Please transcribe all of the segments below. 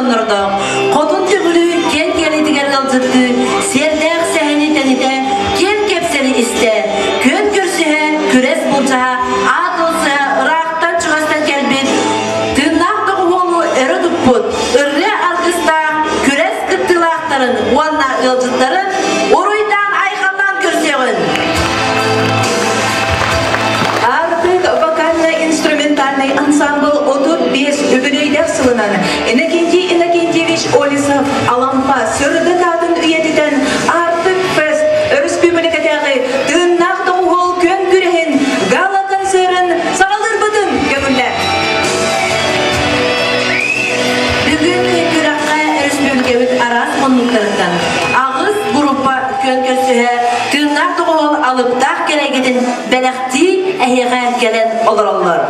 дьоннордоох, хотун Төҥүлү киэн киэлитигэр ыалдьыттыы, сиэрдээх сэһэни тэнитэ, киэн кэпсэли истэ, күөн көрсүһэ, күрэс былдьаһа, аат ылсыһа ыраахтан-чугастан кэлбит, тыыннаах доҕуһуолу өрө туппут, ырыа аргыстаах күрэс кыттыылаахтарын уонна ыалдьыттарын уруйдаан-айхаллаан көрсүөҕүн! Аартык вокально-инструментальный ансамбл 35 үбүлүөйдээх сылынан Иннокентий Иннокентьевич Олесов Алампа сырдык аатын үйэтитэн Аартык Фест өрөспүүбүлүкэтээҕи тыыннаах доҕуһуол күөн күрэһин гала-концерын саҕалыырбытын көҥүллэт. Бүгүн күрэххэ өрөспүүбүлүкэбит араас муннуктарыттан аҕыс группа күөн көрсүһэ тыыннаах доҕуһуол алыптаах кэлэйгитин бэлэхтии эһиэхэ кэлэн олороллор.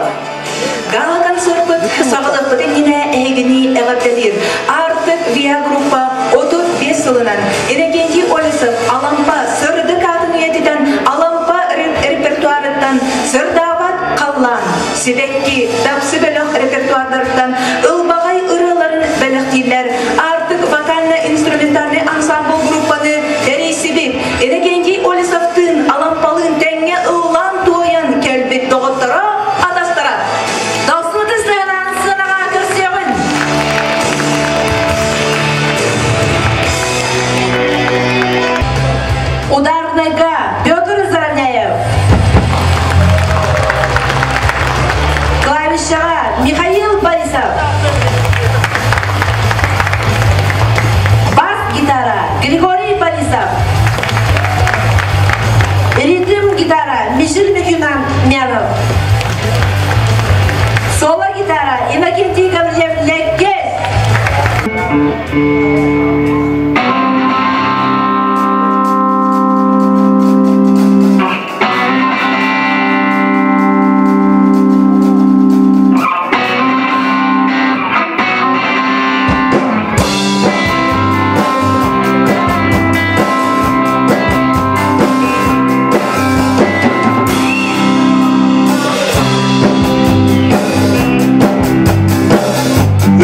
Гала-концерпыт саҕалыахпыт иннинэ эһигини эҕэрдэлиир Аартык ВИА группа 35 сылынан Иннокентий Олесов Алампа сырдык аатын үйэтитэн Алампа репертуарыттан Сырдаабат халлаан, Сибэкки, Дапсы бөлөх репертуардарыттан ылбаҕай ырыаларын бэлэхтииллэр. Аартык вокально-инструментальный ансамбл группаны тэрийсибит Иннокентий Олесовтыын Алампалыын тэҥҥэ ыллаан-туойан кэлбит доҕотторо, атастара. Досмуту сыанаан сыанаҕа көрсүөҕүн! Ударныйга Петр Заровняев. Клавишаҕа Михаил Борисов. Бас-гитара Григорий Борисов. Ритм гитара Мишель Мекюнанов. Соло гитара Иннокентий Гаврилев Лэккес.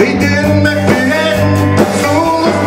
Ыйдын мөккүһэн, сулус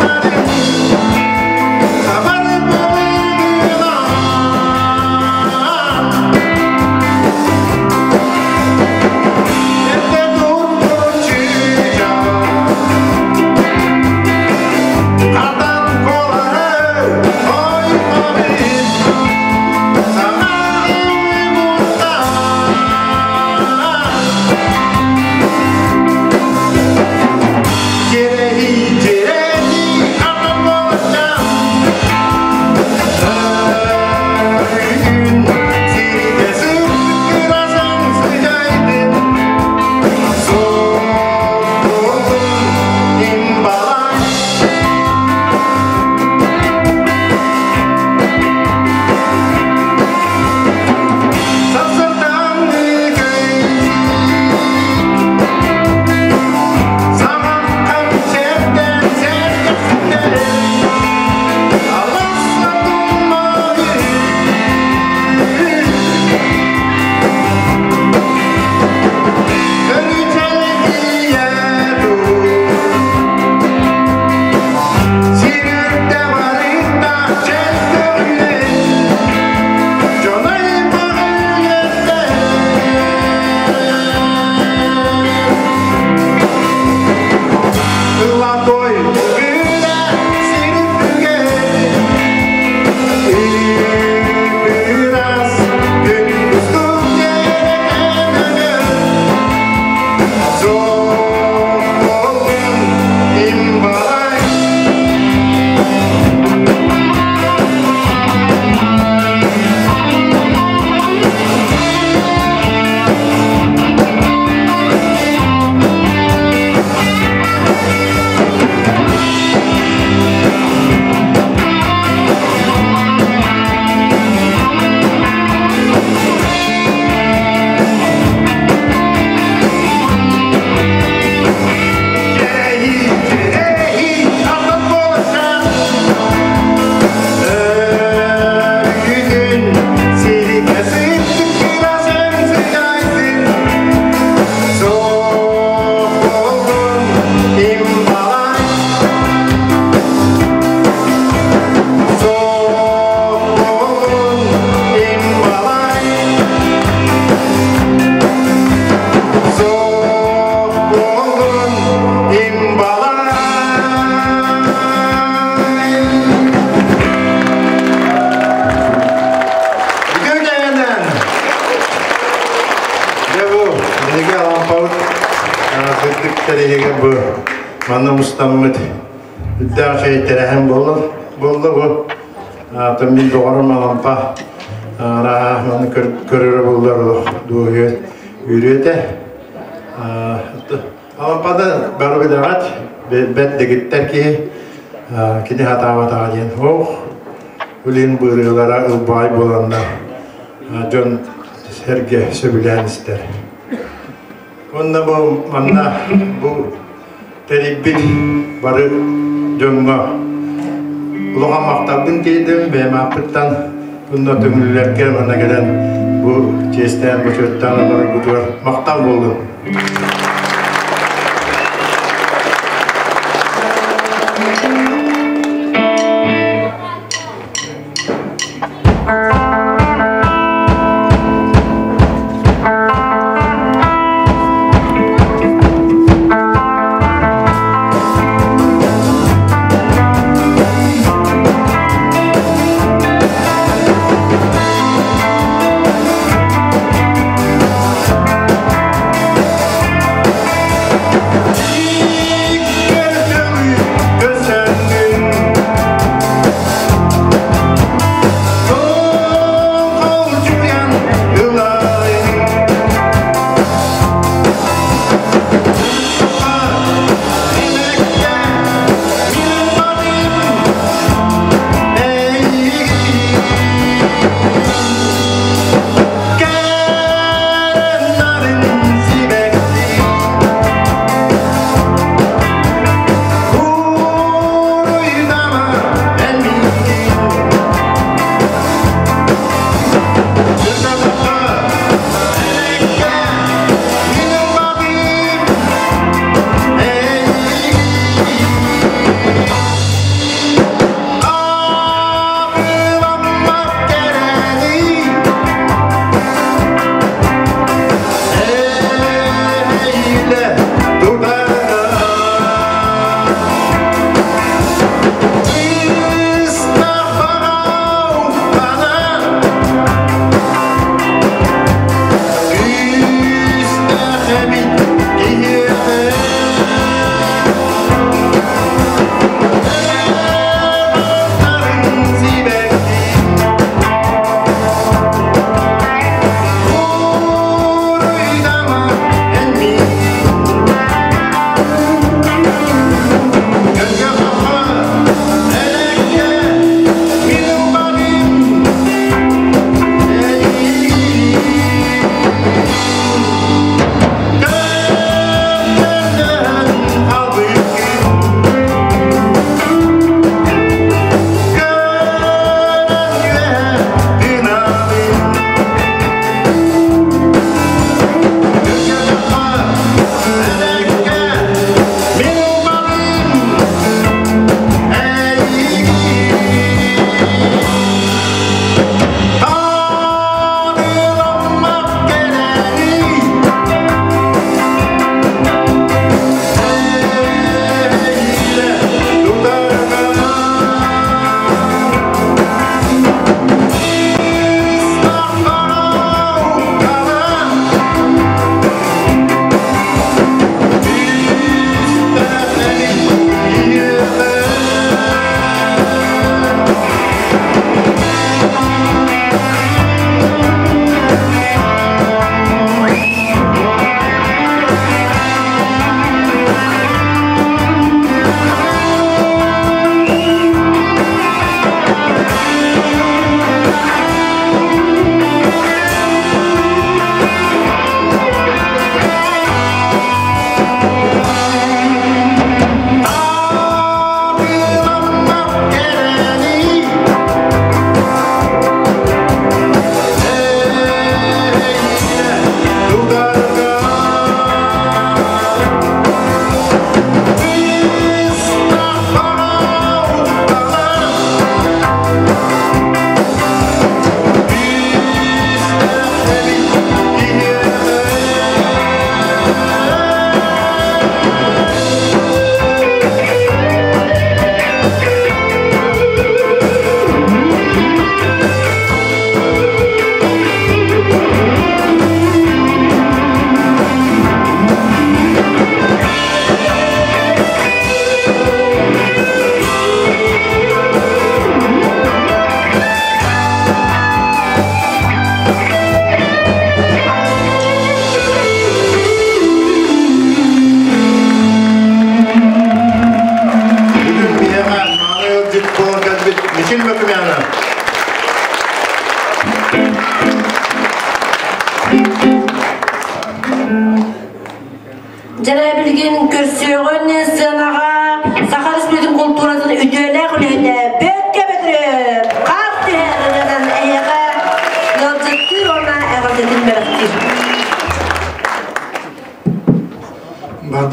Манна мустаммыт үрдээх үчүгэй тэрээһин буолла буолла бу. Атын мин доҕорум Алампа арааһа маны көрөрө буоллар дуоһуйа үөрүө этэ. Алампада бары билэҕит, бэрт дэгиттэр киһи кини хатаабатаҕа диэн ох үлин быырыылара ылбаҕай буоланнар дьон сэргэ сөбүлээн истэр. Уонна бу манна бу тэрийбит бары дьоҥҥо улахан махталбын тиэрдэбин бэйэм ааппыттан уонна төҥүлүлэргэ манна кэлэн бу чиэстээн бочуоттаан олороргутугар махтал буоллун.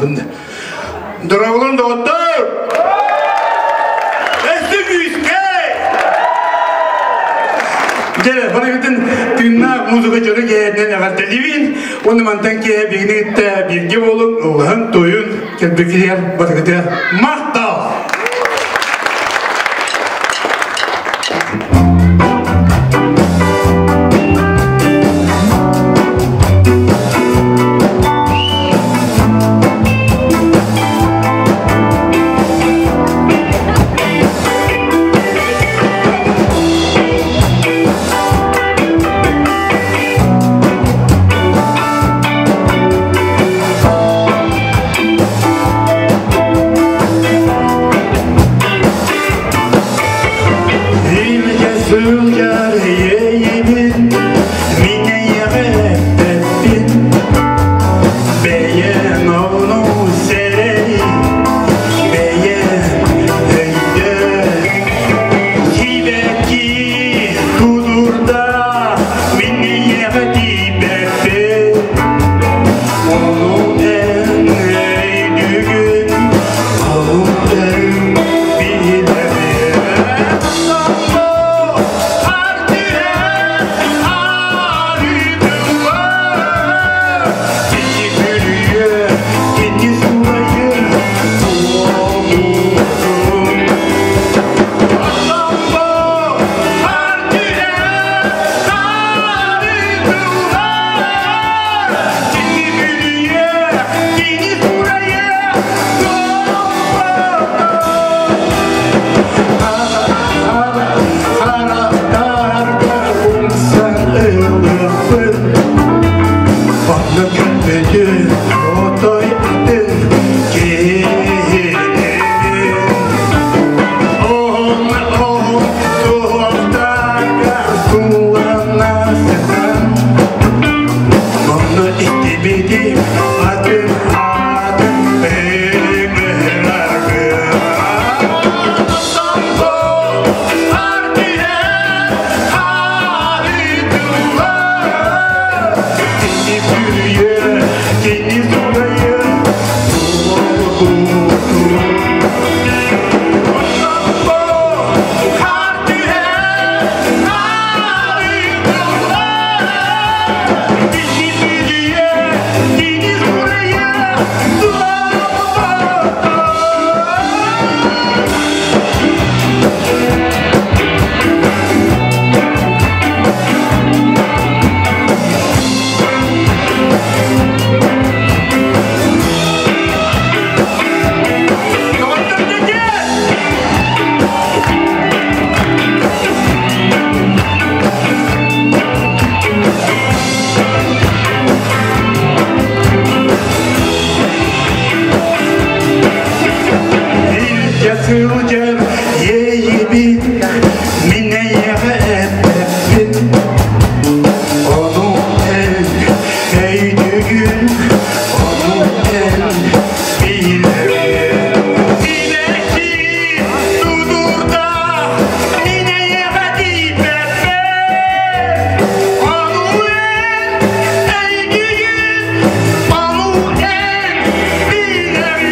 Саҥарабын. Дорооболон доҕоттор! Өссө күүскэ! Дьэ, барыгытын тыыннаах музыка дьону киэһэтинэн эҕэрдэлиибин. Уонна мантан киэһэ биһигини кытта бииргэ буолуҥ, ыллаһын, туойун, кэлбиккитигэр барыгытыгар махтал! Сылдьар иэйибин мин эйэҕэ эппэппин бэйэм ону сэрэй бэйэм өйдөө сибэкки тудурда мин эйэҕэ тиийбэппин ону эн өйдүүгүн ону эн билэбин Атын атын Сылдьар иэйибин мин эйиэхэ эппэппин ону эн өйдүүгүн ону эн билэҕин сибэкки тудурда мин эйиэхэ тиийбэппин ону эн өйдүүгүн ону эн билэҕин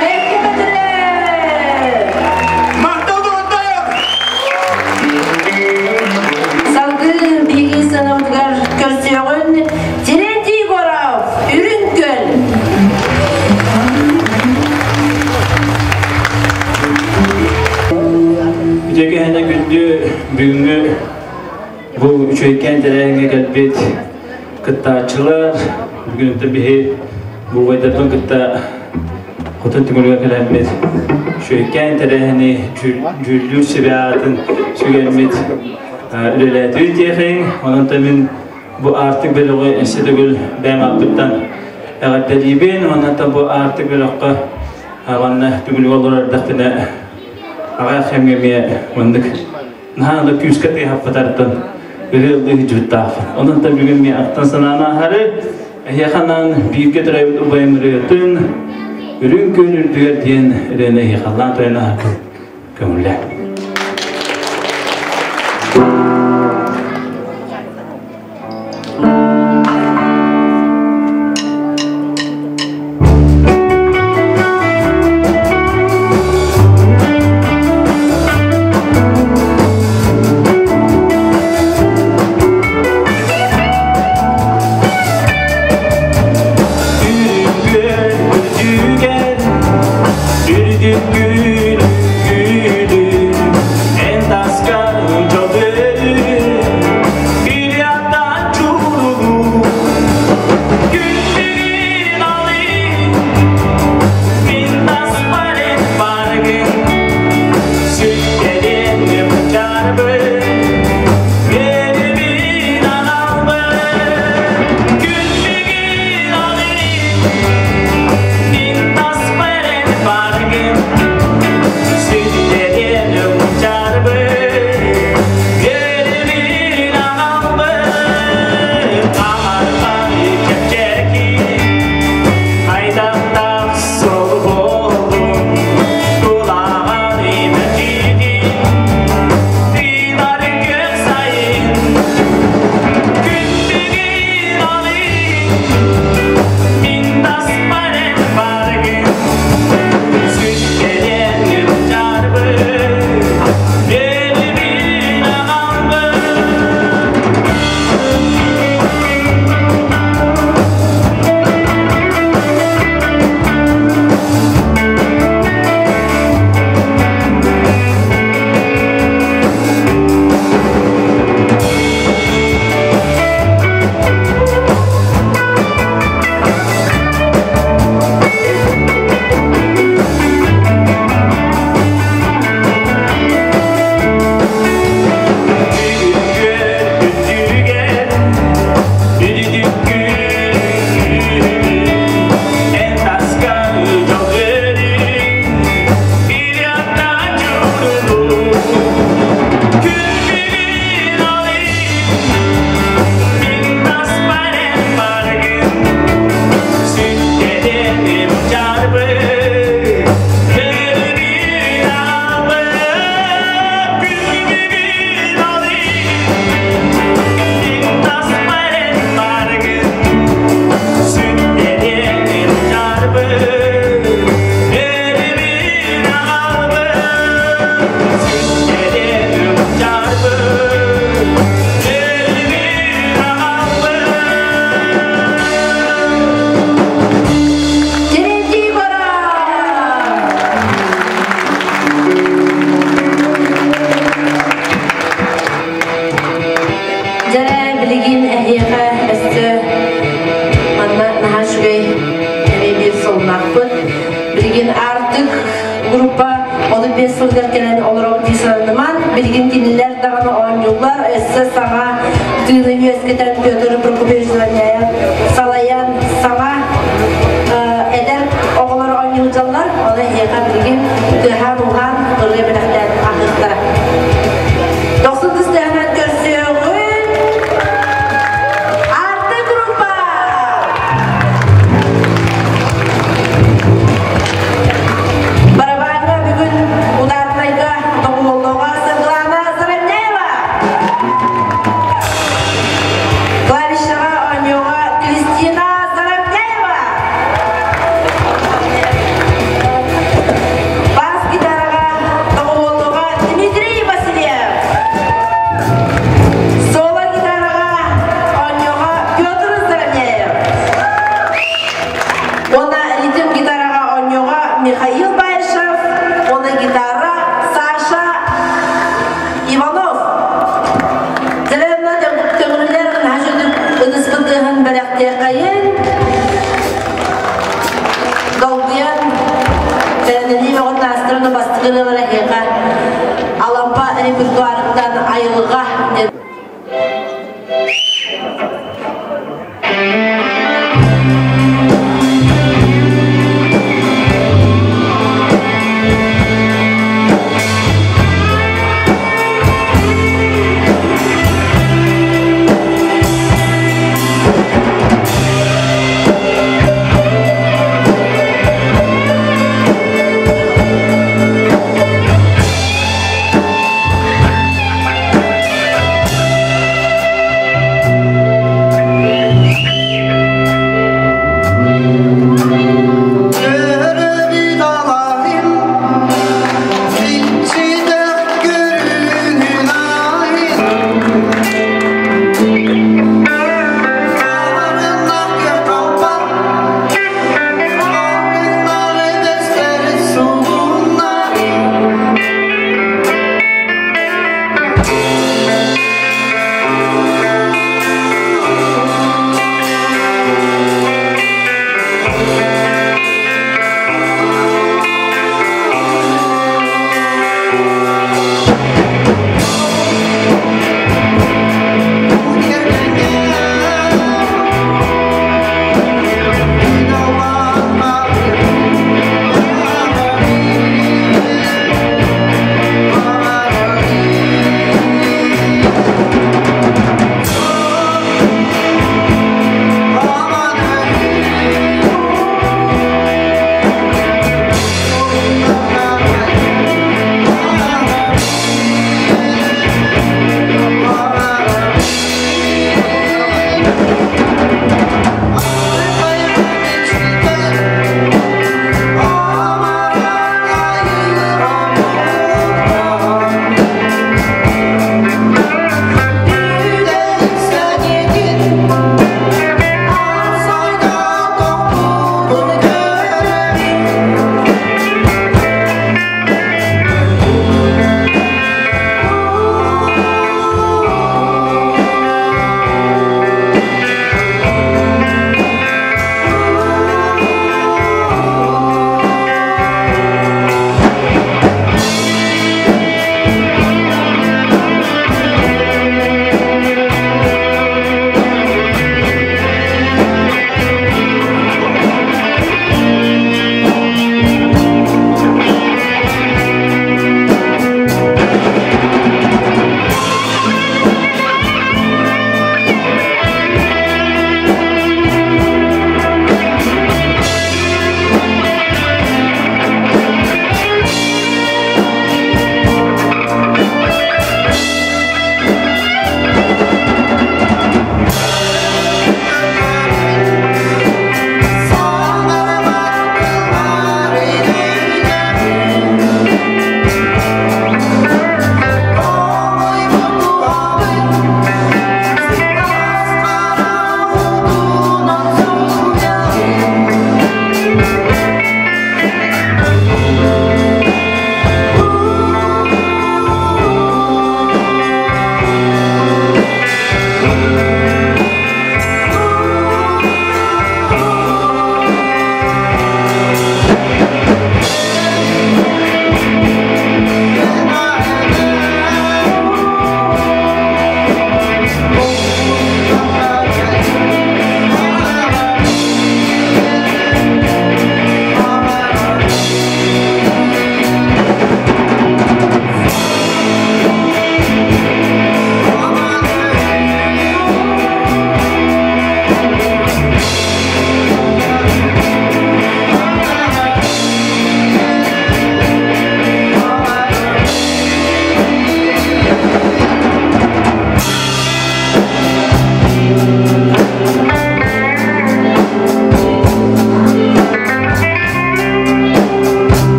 Бэркэ бэтэрээ! Салгыы биһиги сыанабытыгар көрсүөҕүн Терентий Егоров, Үрүҥ Күөл. Үтүө киһини күндү бүгүҥҥү бу үчүгэйкээн тэрээһиҥҥэ кэлбит кыттааччылар, бүгүн биһи бу кытта Хотун түмүлүгэр кэлэммит үчүгэйкээн тэрээһини дьүүллүүр сүбэ аатын сүгэммит үлэлээтибит диэхиҥ. Онон мин бу аартык бөлөҕү өссө төгүл бэйэм ааппыттан Эҕэрдэлиибин уонна бу аартык бөлөххө уонна түгүлүгэ олорор эрдэхпинэ аҕай кэмҥэ эмиэ маннык наһаа да күүскэ тыаһаппытартан ырыа ыллыы Онон та бүгүн ми ахтан санаан аһары эһиэхэ анаан бииргэ төрөөбүт убайым ырыатын Үрүҥ күн үрдүгэр диэн ырыаны эһиэхэ аллаан тойон аһарбыт көҥүллээ.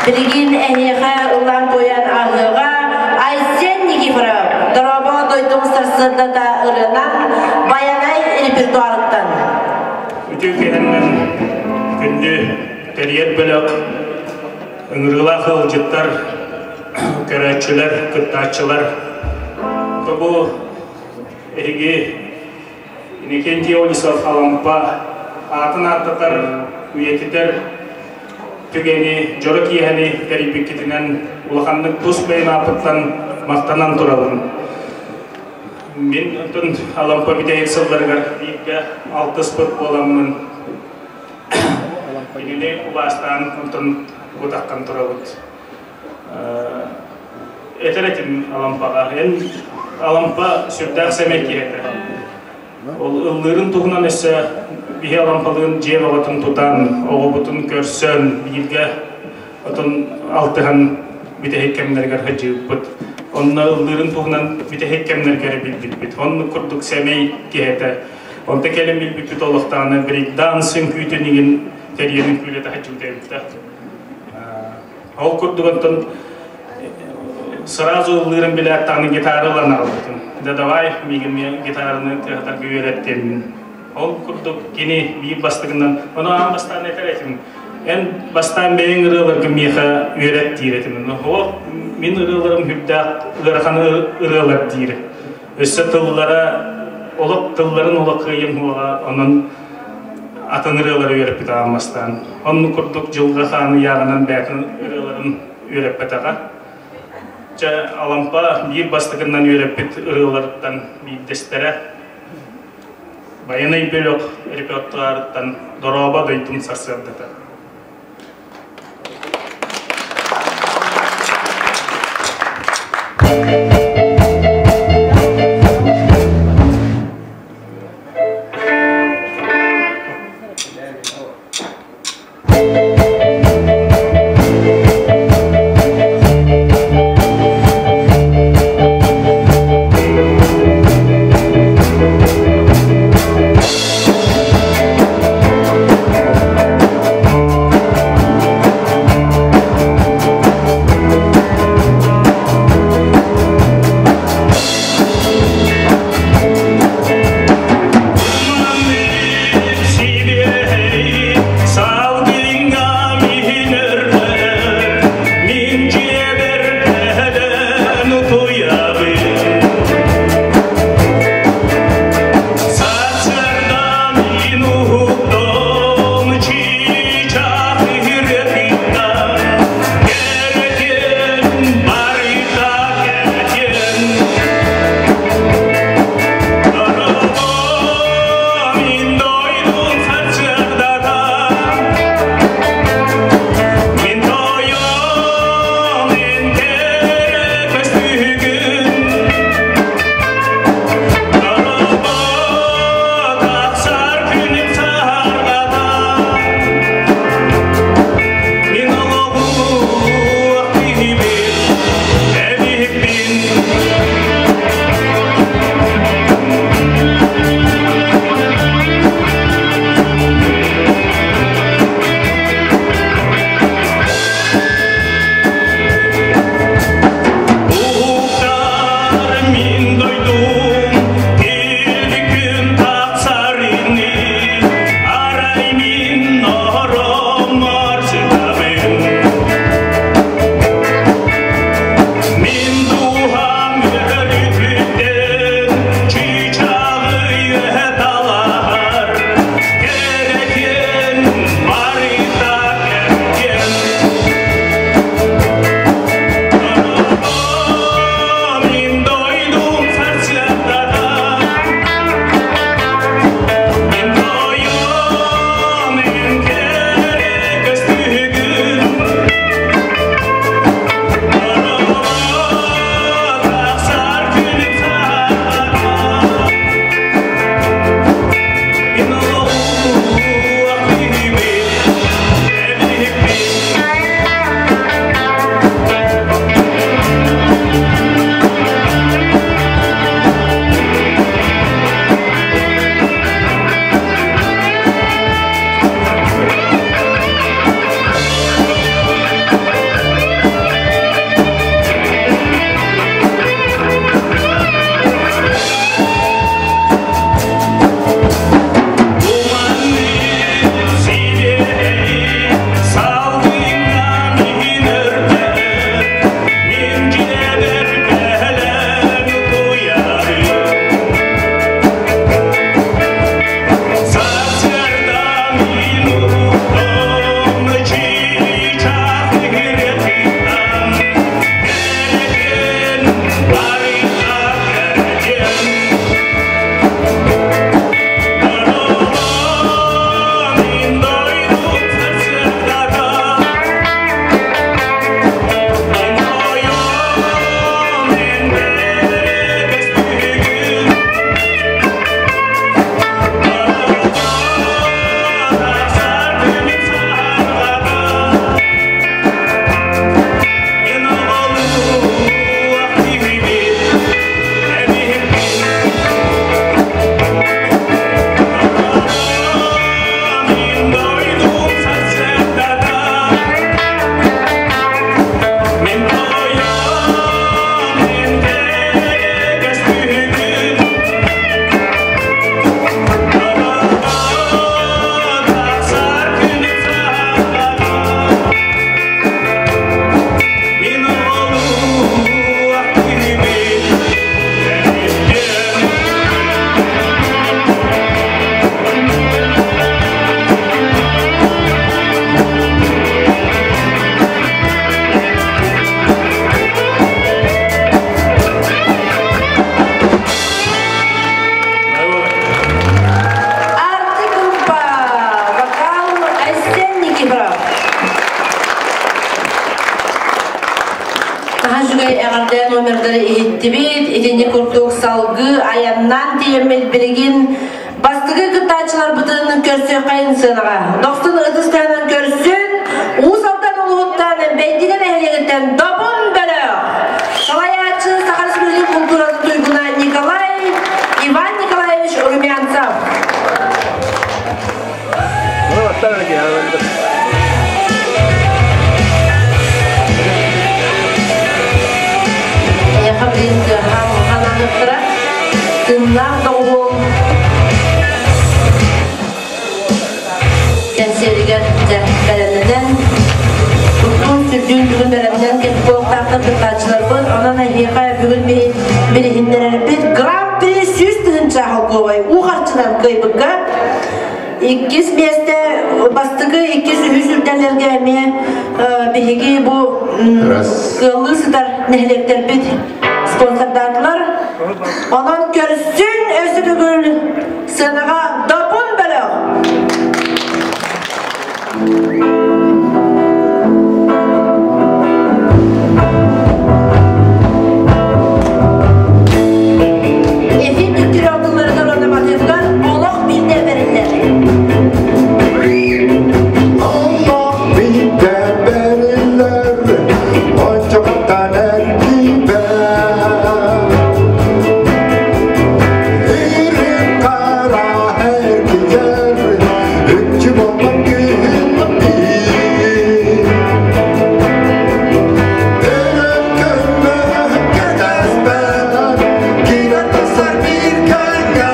Билигин эһиэхэ ыллаан туойан ааһыаҕа Айсен Никифоров Дорообо дойдум сарсыардата ырыанан Байанай репертуарыттан. Үтүө киһиннэн күндү тэрийэр бөлөх, ыҥырыылаах ыалдьыттар, көрөөччүлэр, кыттааччылар. Бу эһиги Иннокентий Олесов Алампа аатын ааттатар, үйэтитэр түгэни, дьоро киэһэни тэрийбиккитинэн улаханнык тус бэйэм ааппыттан махтанан турабын. Мин онтон Алампа бүтэһик сылларыгар бииргэ алтыспыт буоламмын кинини убаастаан онтон утаххан турабыт. Этэр этим Алампаҕа. Эн Алампа сүрдээх сэмэй киһи этэ. Ол ыллыырын туһунан өссө биһи Алампалыын дьиэ бөҕөтүн тутан, оҕобутун көрсөн, бииргэ отон алтыһан бүтэһик кэмнэригэр сылдьыбыппыт. Онно ыллыырын туһунан бүтэһик кэмнэргэр билбиппит. Оннук курдук сэмэй киһи этэ. Онто кэлин билбиппит олохтоҕуна брейкданс үҥкүүтүн иҥин тэрийэн үҥкүүлэтэ сылдьыбыт эбит. Ол курдук онтон сразу ыллыырын билээт даҕаны гитара ылан аҕалбытым. Да давай миигин гитараны тыаһатарга үөрэттиэммин. Ол курдук кини биир бастыгынан, ону аан бастаан этэр этим. Эн бастаан бэйэҥ ырыаларгын миэхэ үөрэт диир этим. Ол мин ырыаларым үрдээх ыарахан ырыалар диир. Өссө тыллара олох тылларын олох кыайым уоҕа, онон атын ырыалары үөрэппит аан бастаан. Оннук курдук дьылҕа хаан ыйааҕынан бэйэтин ырыаларын үөрэппэтэҕэ. Чэ, Алампа биир бастакыннан үөрэппит ырыаларыттан биирдэстэрэ Байанай бөлөх репертуарыттан «Дорообо дойдум сарсыардата». Наһаа үчүгэй эҕэрдэ номердары иһиттибит. Итинник курдук салгыы айаннаан тиийэммит билигин бастакы кыттааччыларбытын көрсүөххэйин сыанаҕа. Дохсун ытыс таһынан көрсүн, Уус Алдан улууһуттан Бэйдигэ нэһилиэгиттэн Добун бөлөх! Салайааччы Саха Республикатын култууратын туйгуна Николай Иван Николаевич Румянцев. Эйиэхэ билин кыаһаан хананыктара тыыннаах доҕуһуол кэнсиэригэр дьэ бэлэмнэнэн туттун сүрдүүн бүгүн бэлэмнэн кэлбит буолуохтаахтар кыттааччыларбыт. Онон эһиэхэ бүгүн билиһиннэрэрбит Гран-при 100 000 холкуобай уу харчынан кыайбыкка Иккис миэстэ бастакы, иккис, үһүс үрдэллэргэ эмиэ биһиги бу кыаллыы сытар нэһилиэктэрбит спонсордаатылар. Онон көрсүн өссө төгүл сыанаҕа Добун бөлөх! Эфир түктүрэ тылларыгар уонна матыыбыгар олох биирдэ бэриллэр. Олох биирдэ бэриллэр, ончоҕуттан эргийбэт. Үрүҥ хара эргийэр, үкчү буолбат күһүн биир. Thank you.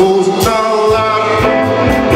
Ustalar. Yeah.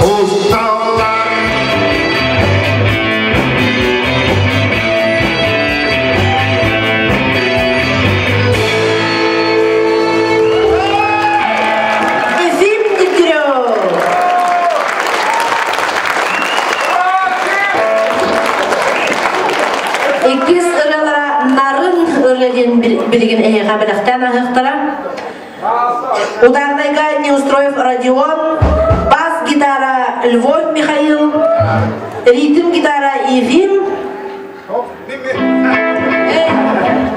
Ustalar. Ефим Дегтярев! Иккис ырыалара Нарын ырыа диэн билигин эһиэхэ бэлэхтээн аһыахтара. Ударнайга Неустроев Родион, бас-гитара Львов Михаил, ритм-гитара Ефим,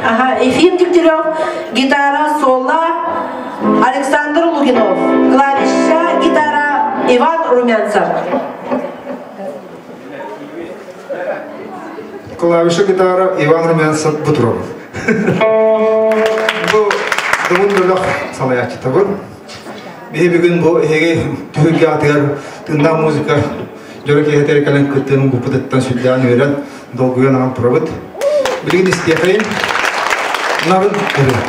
ага, Ефим Дегтярев, гитара соло Александр Лугинов, клавиша гитара Иван Румянцев. Клавиша гитара Иван Румянцев Бутров. Бу Добун бөлөх салайааччытабын. Биһи бүгүн бу эһиги түһүлгэ атыгар тыыннаах музыка дьоро киэһэтигэр кэлэн кыттыын буппутуттан сүрдээн үөрэн, долгуйан аҕан турабыт. Билигин истиэхэйин нарын ырыа.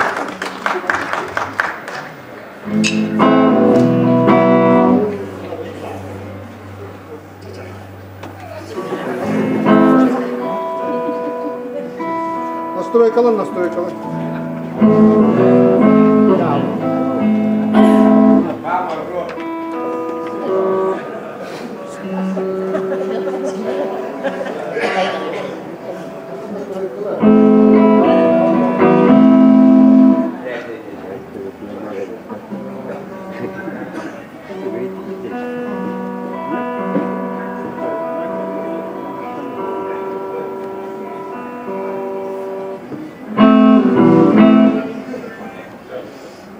Настройкалан, настройкалан.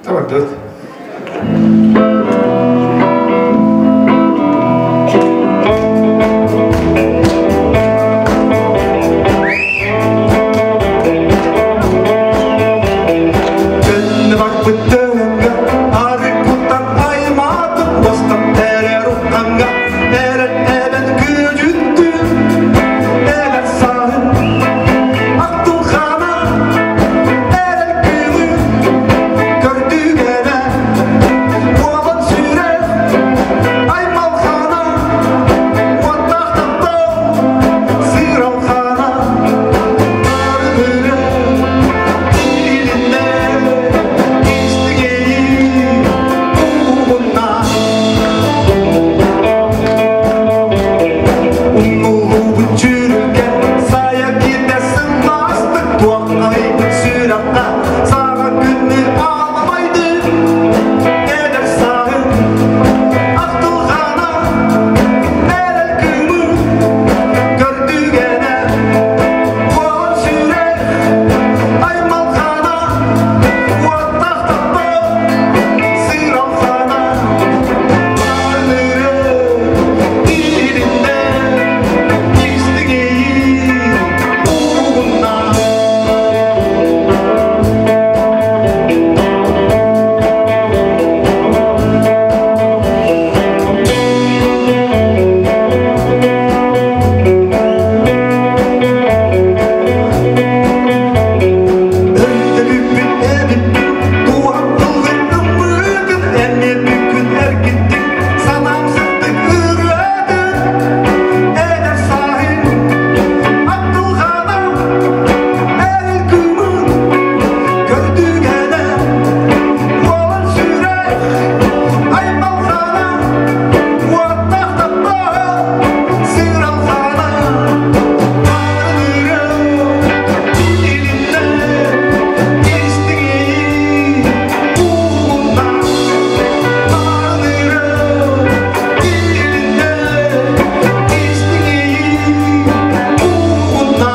Табардыт. Көннө барбыттыҥҥа, арыппыттан аймаатым, бастан эрэр уххаҥҥа, эрэн эбэн күдьүттүм, эдэр сааһым, ахтылхана, эрэл күнүм, көрдүгэнэ, буолан сүрэх, аймалхана, уоттаах таптал, сыралхана, барыгыры, илиннэ, истигей, угунна. Умнуллубут чүрүлгэн, сайа киирдэсин мастык туоххайбыт сүрэххэ, саҥа күннү аламайды, эдэр сааһым, ахтылҕана, эрэл кыымын көрдүгэнэ, буолан сүрэх, аймалҕана, уоттаах таптал, сыралҕана, барыыры илиннэ, истигей угунна. Өртөлүппүт эбиппин, туох тылгынным бүгүн, эмиэ бүгүн эргиттик, санаам сырдык ырыатын, эдэр сааһым, ахтылҕаным, эрэл күнүм, көрдүгэнэ, уолан сүрэх, аймалҕана, уоттаах таптал, сыралҕана, барыгырым, илиннэ, истигей, угунна, барыгырым, илиннэ, истигей, угунна.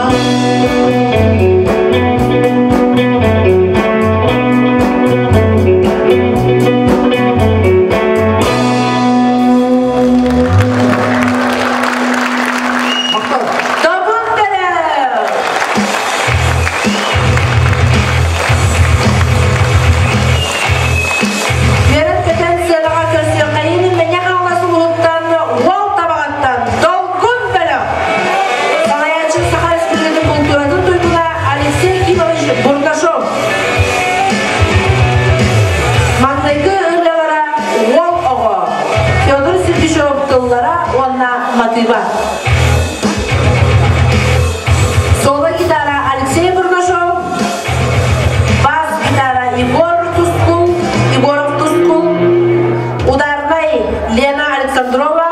Добун бөлөх! Үөрэн-көтөн сыанаҕа көрсүөххэйин Мэҥэ Хаҥалас улууһуттан Уол Табаҕаттан Долгун бөлөх! Салайааччы Саха Республикатын култууратын туйгуна Алексей Кимович Бурнашов. Маҥнайгы ырыалара Уол оҕо, Федор Сергучев тыллара уонна матыыба. Соло гитара Алексей Бурнашов, бас гитара Егор Тускул, Егоров Тускул, ударнай Лена Александрова,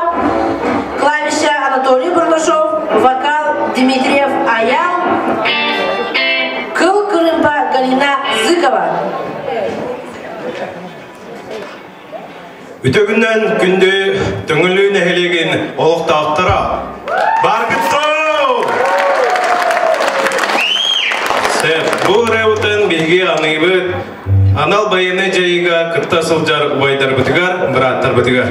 клавиша Анатолий Бурнашов, вокал Дмитриев Аял, кыл кырыымпа Галина Зыкова. Үтөгүнэн күндү Төҥүлү нэһилиэгин олохтоохторо Баргыттоо! Сөп, бу ырыабытын биһиги аныыбыт анал байыаннай дьайыыга кытта сылдьар убайдарбытыгар, бырааттарбытыгар.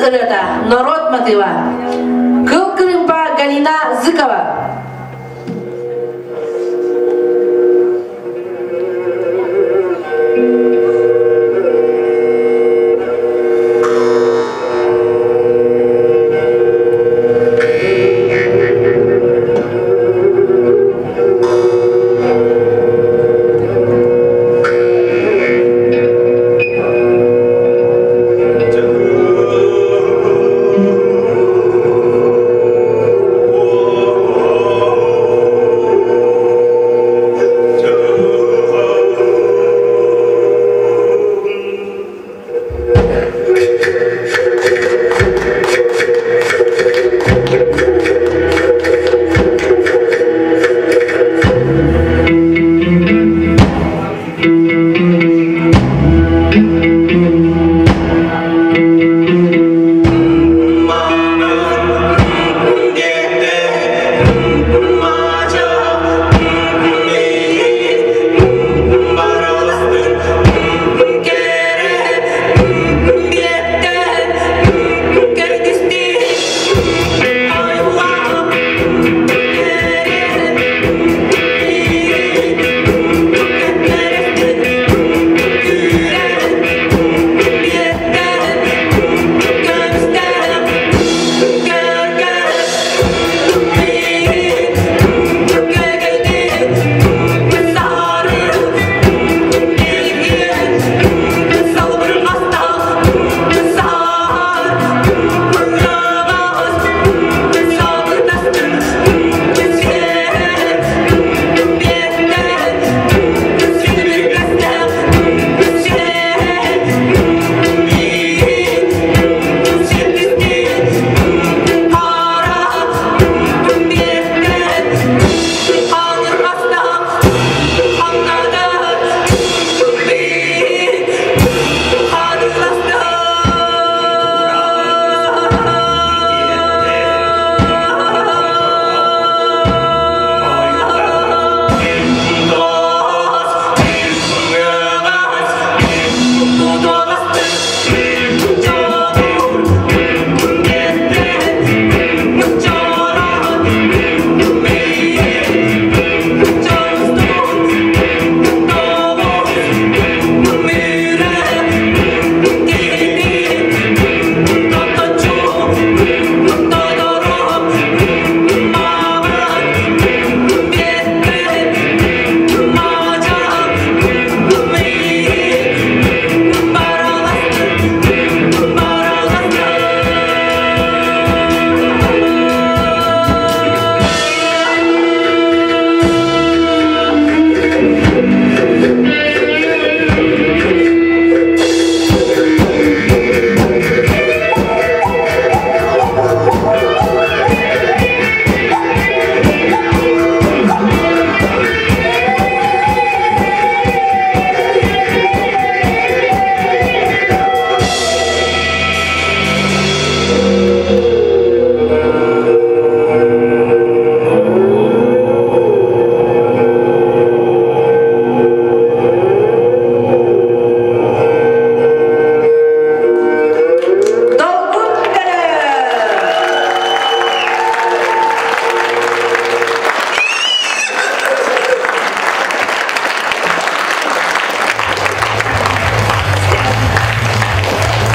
ырыата, норуот матыыба. Кыл кырыымпа Галина Зыкова.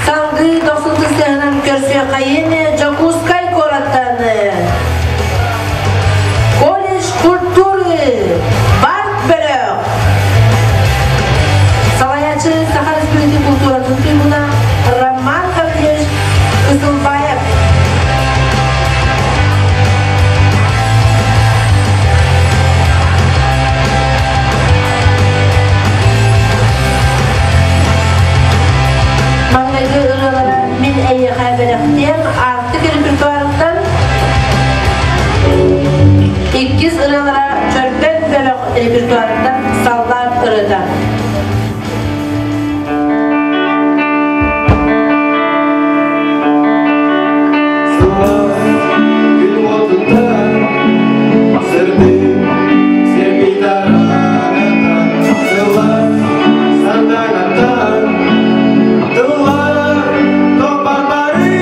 Салгыы дохсун тысыһынан көрсүөххэйин Дьокуускай куораттан Колледж культуры Барт бөлөх Салайаачы Саха Республикатын культуратын туйгуна Роман Гаврилович Кысылбаев. Маҥнайгы ырыалара Мин эйиэхэ бэлэхтиэм Аартык репертуарыттан иккис ырыалара Чөрбөн бөлөх репертуарыттан Саллаат ырыата. Күн уотуттан сырдык сирбитаранатан сылаас сардаҥаттан тыллар топпар бары.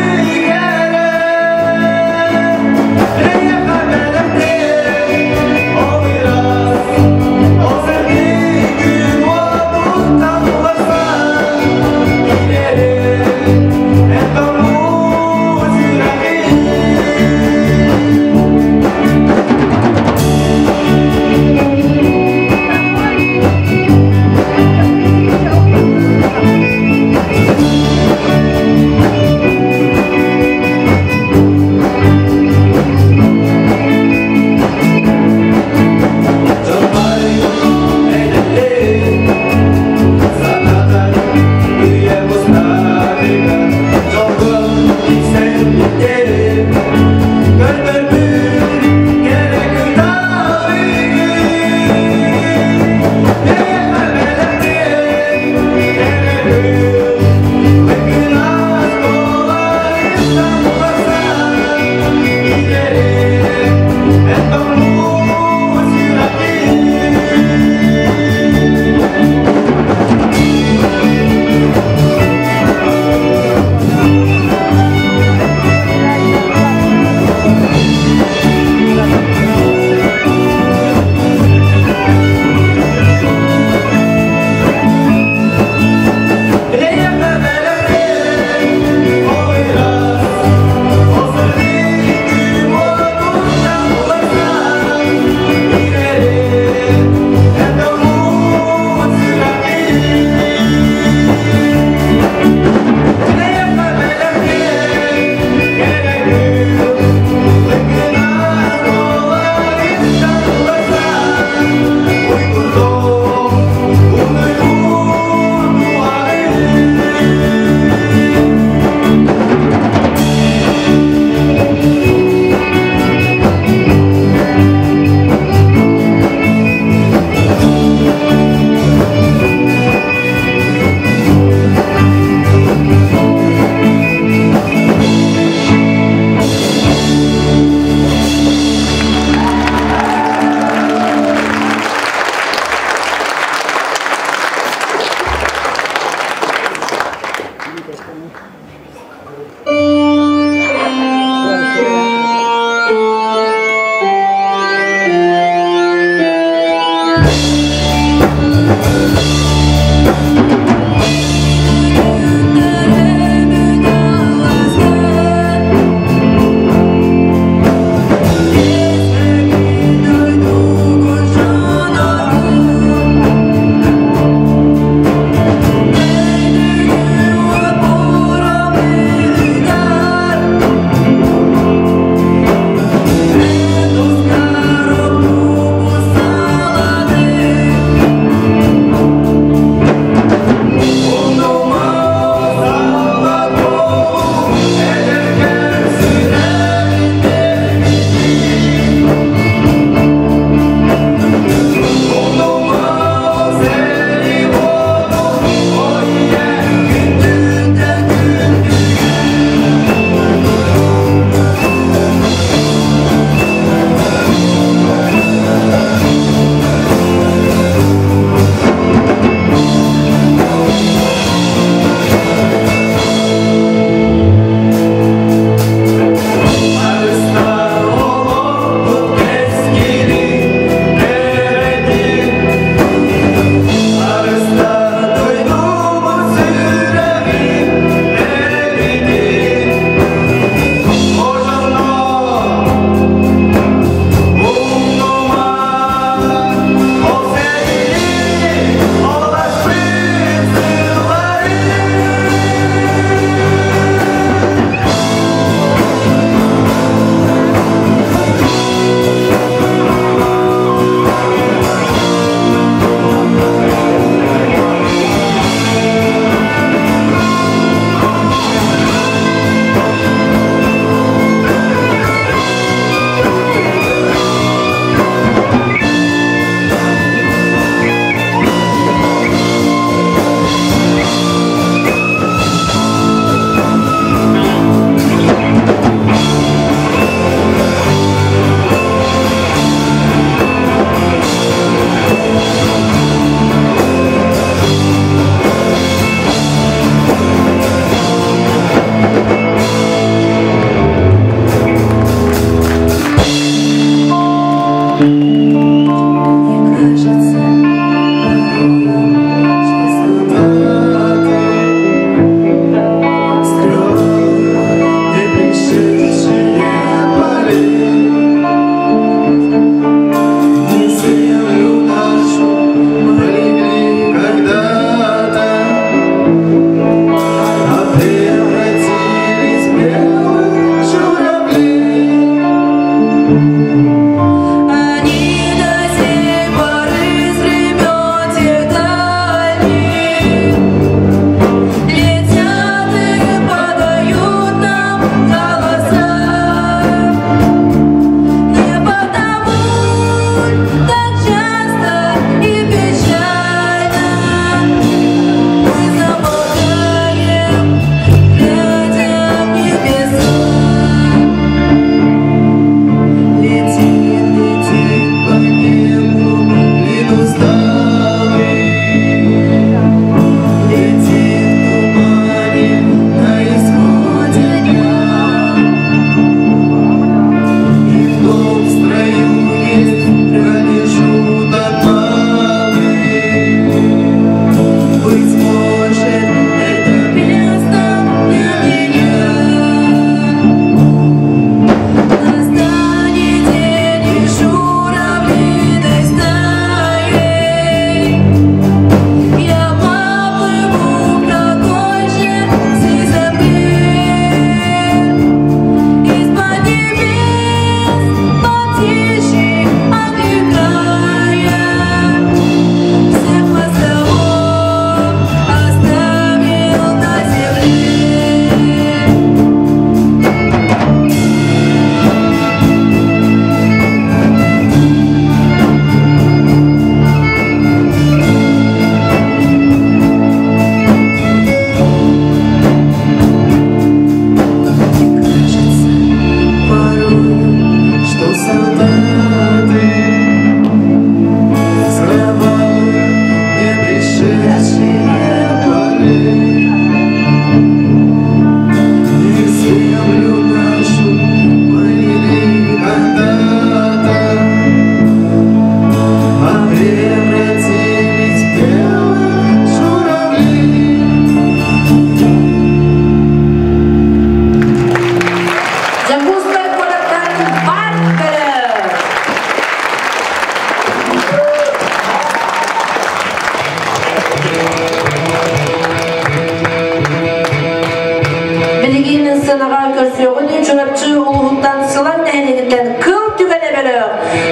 көрсүөҕүн Чурапчы улууһуттан Сылаҥ нэһилиэгиттэн Кыл түгэнэ бөлөх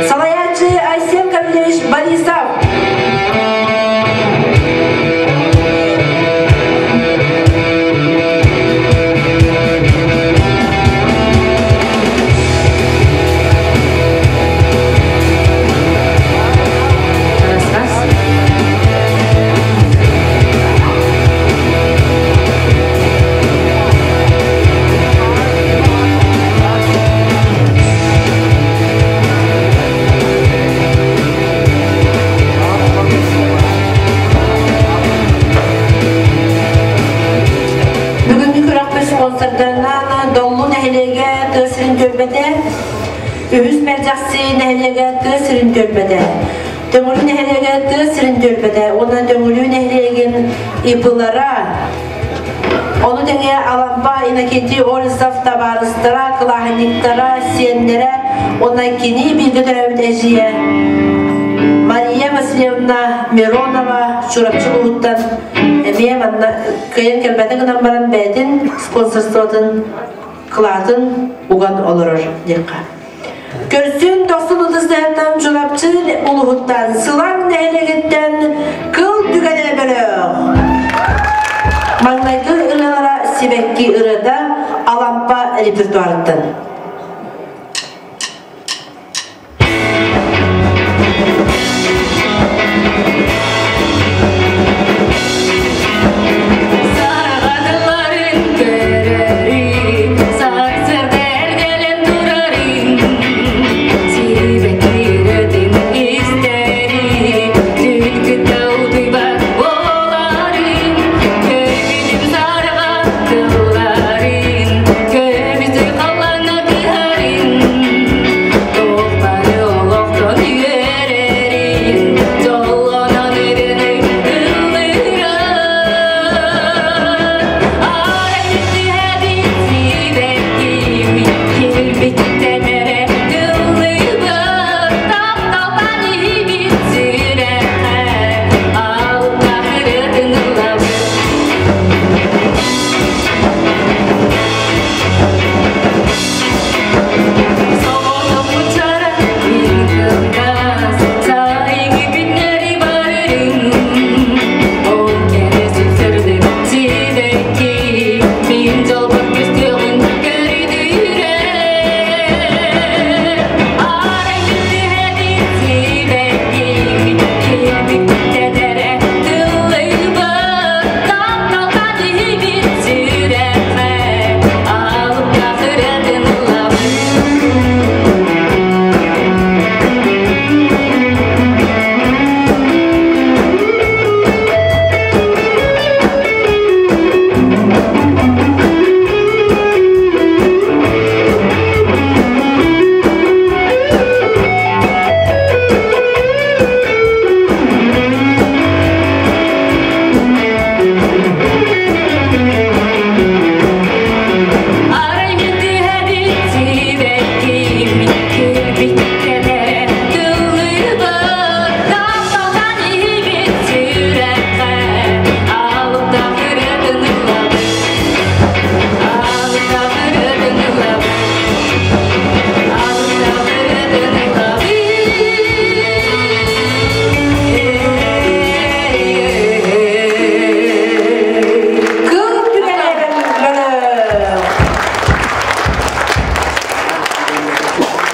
салайааччы Айсен Гаврильевич Борисов. Бүгүҥҥү күрэхпит спонсордарынан Доллу нэһилиэгэ тыа сирин түөлбэтэ, үһүс Мэлдьэхси нэһилиэгэ тыа сирин түөлбэтэ, Төҥүлү нэһилиэгэ тыа сирин түөлбэтэ уонна Төҥүлү нэһилиэгин ИП-лара, ону тэҥэ Алампа Иннокентий Олесов табаарыстара, кылааһынньыктара, сиэннэрэ уонна кини бииргэ төрөөбүт эдьиийэ Мария Васильевна Миронова Чурапчы улууһуттан эмиэ манна кыайан кэлбэтэ гынан баран бэйэтин спонсорствотын кылаатын уган олорор диэххэ. Көрсүн тохсун ытыстыһыттан Чурапчы улуһуттан Сылаҥ нэһилиэгиттэн Кыл түгэнэ бөлөх. Маҥнайгы ырыалара Сибэкки ырыата Алампа репертуарыттан. Сарҕадыларын көрөрүн, сарсыарда эргэлэн турарын, сибэккирэтин истэрин, түүн кытта утуйбат буоларын, көрбүтүм сарҕа тылларын, көмүсү халлааҥҥа кыһарын, туох олохтон үөрэрин, дьоллонон ырыаны ыллыырын. Арай түһэбит сибэкким, килбиттэн эрэ тыллыыбын, тапталтан иһибит сүрэххэ, алта ырыатын ылабын. Соҕотох мин кылгас, сайыҥҥы күннэри барырын, ол кэрэ сүпсүрдүк сибэкки, мин дьолбор көстүөҕүн көрдүүрэ. Арай түһэбит сибэкки, килбиктэн эрэ тыллыыбын, тапталтан иһибит сүрэххэ, алыптаах ырыатын ылабын. Арай мин түһэбит сибэкким, килбиттэн эрэ тыллыыбын, тапталтан иһибит сүрэххэ, алыптаах ырыатын ыллабын, алыптаах ырыатын ыллабын, алыптаах ырыатын ыллабын. Кыл түгэнэ бөлөх.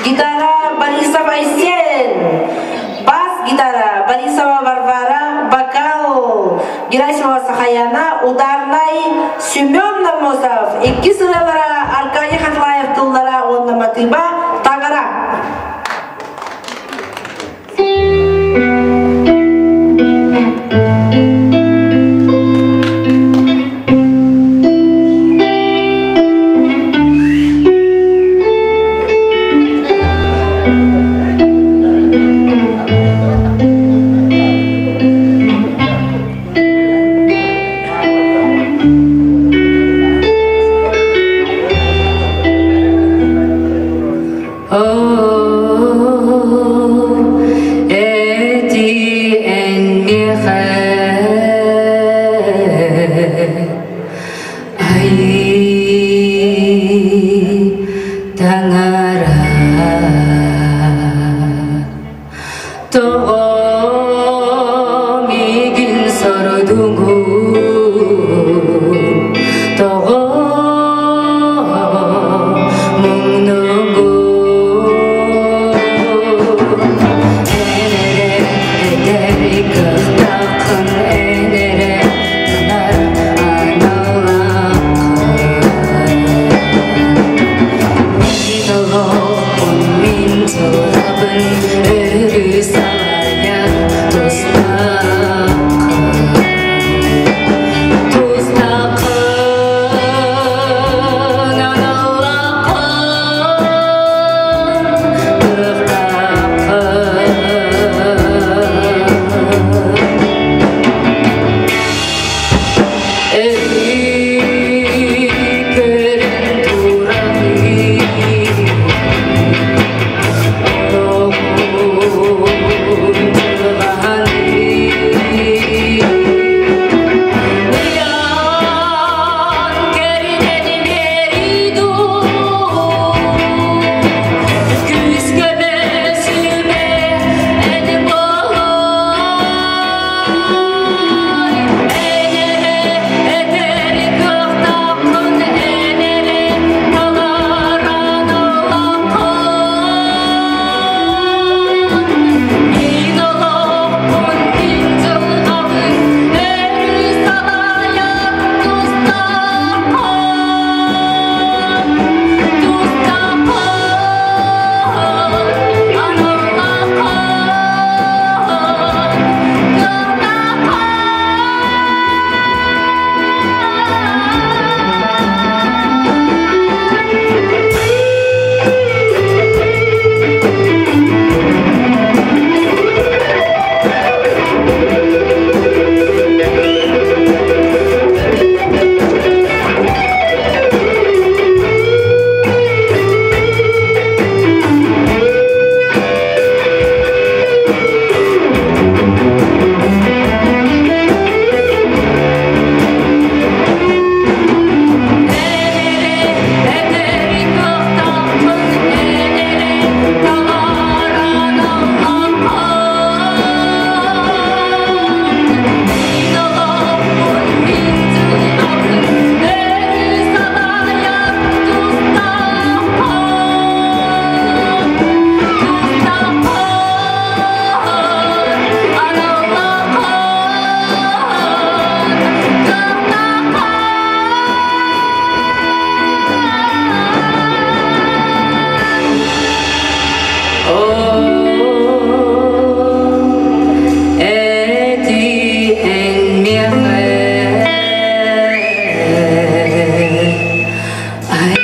Гитара Борисов Айсен, бас гитара Борисова Варвара, вокал Герасимова Сахаяна, ударнай Семен Намосов, иккис ырыалара Аркадий Хахлаев тыллара уонна матыыба Таҥара. Таҥара Тоҕо миигин сорудуҥ Тоҕо муҥнугун Эн эрэ этэр кыахтааххын Эн эрэ гынар аналлааххын Мин олохпун, мин дьылҕабын өрүү салайар тустааххын. Тустааххын, аналлааххын, кыахтааххын. Өрүү көрөн тураҕын, олоҕун дьылҕаһын. Ыйан кэринэн биэрии дуу, күүскэ сүбэ эн буолуой. Эн эрэ этэр кыахтааххын, эн эрэ таларан ылаххын. Мин олохпун, мин дьылҕабын өрүү салайар тустааххын. Тустааххын, аналлааххын, кыахтааххын. Эн эрэ этэр кыахтааххын, эн эрэ таларан ыллаххын. Мин олохпун, мин дьылҕабын өрүү салайар тустааххын. Тустааххын, аналлааххын, кыахтааххын. Эти эн миэхэ ай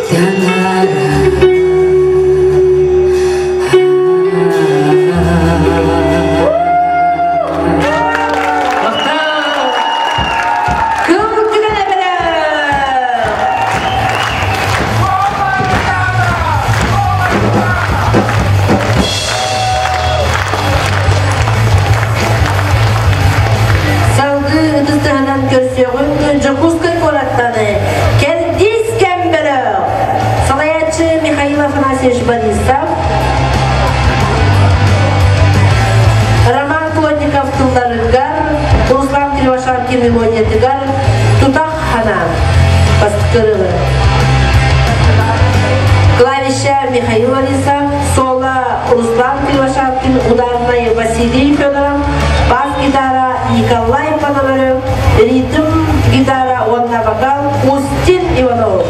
таҥара Кыл түгэн эбэлэр! Салгыы ытыстыһынан көрсүөҕүҥ Дьокуускай куораттан Кэрдиис кэм бөлөх. Салайааччы Михаил Афанасьевич Борисов, Роман Плотников тылларыгар, Руслан Кривошапкин мелодиятыгар Тутах Ханан бастыкырылы. Клавиша Михаил Борисов, соло Руслан Кривошапкин, ударный Василий Федоров, бас-гитара Николай Пономарев, ритм гитара уонна вокал Устин Иванов.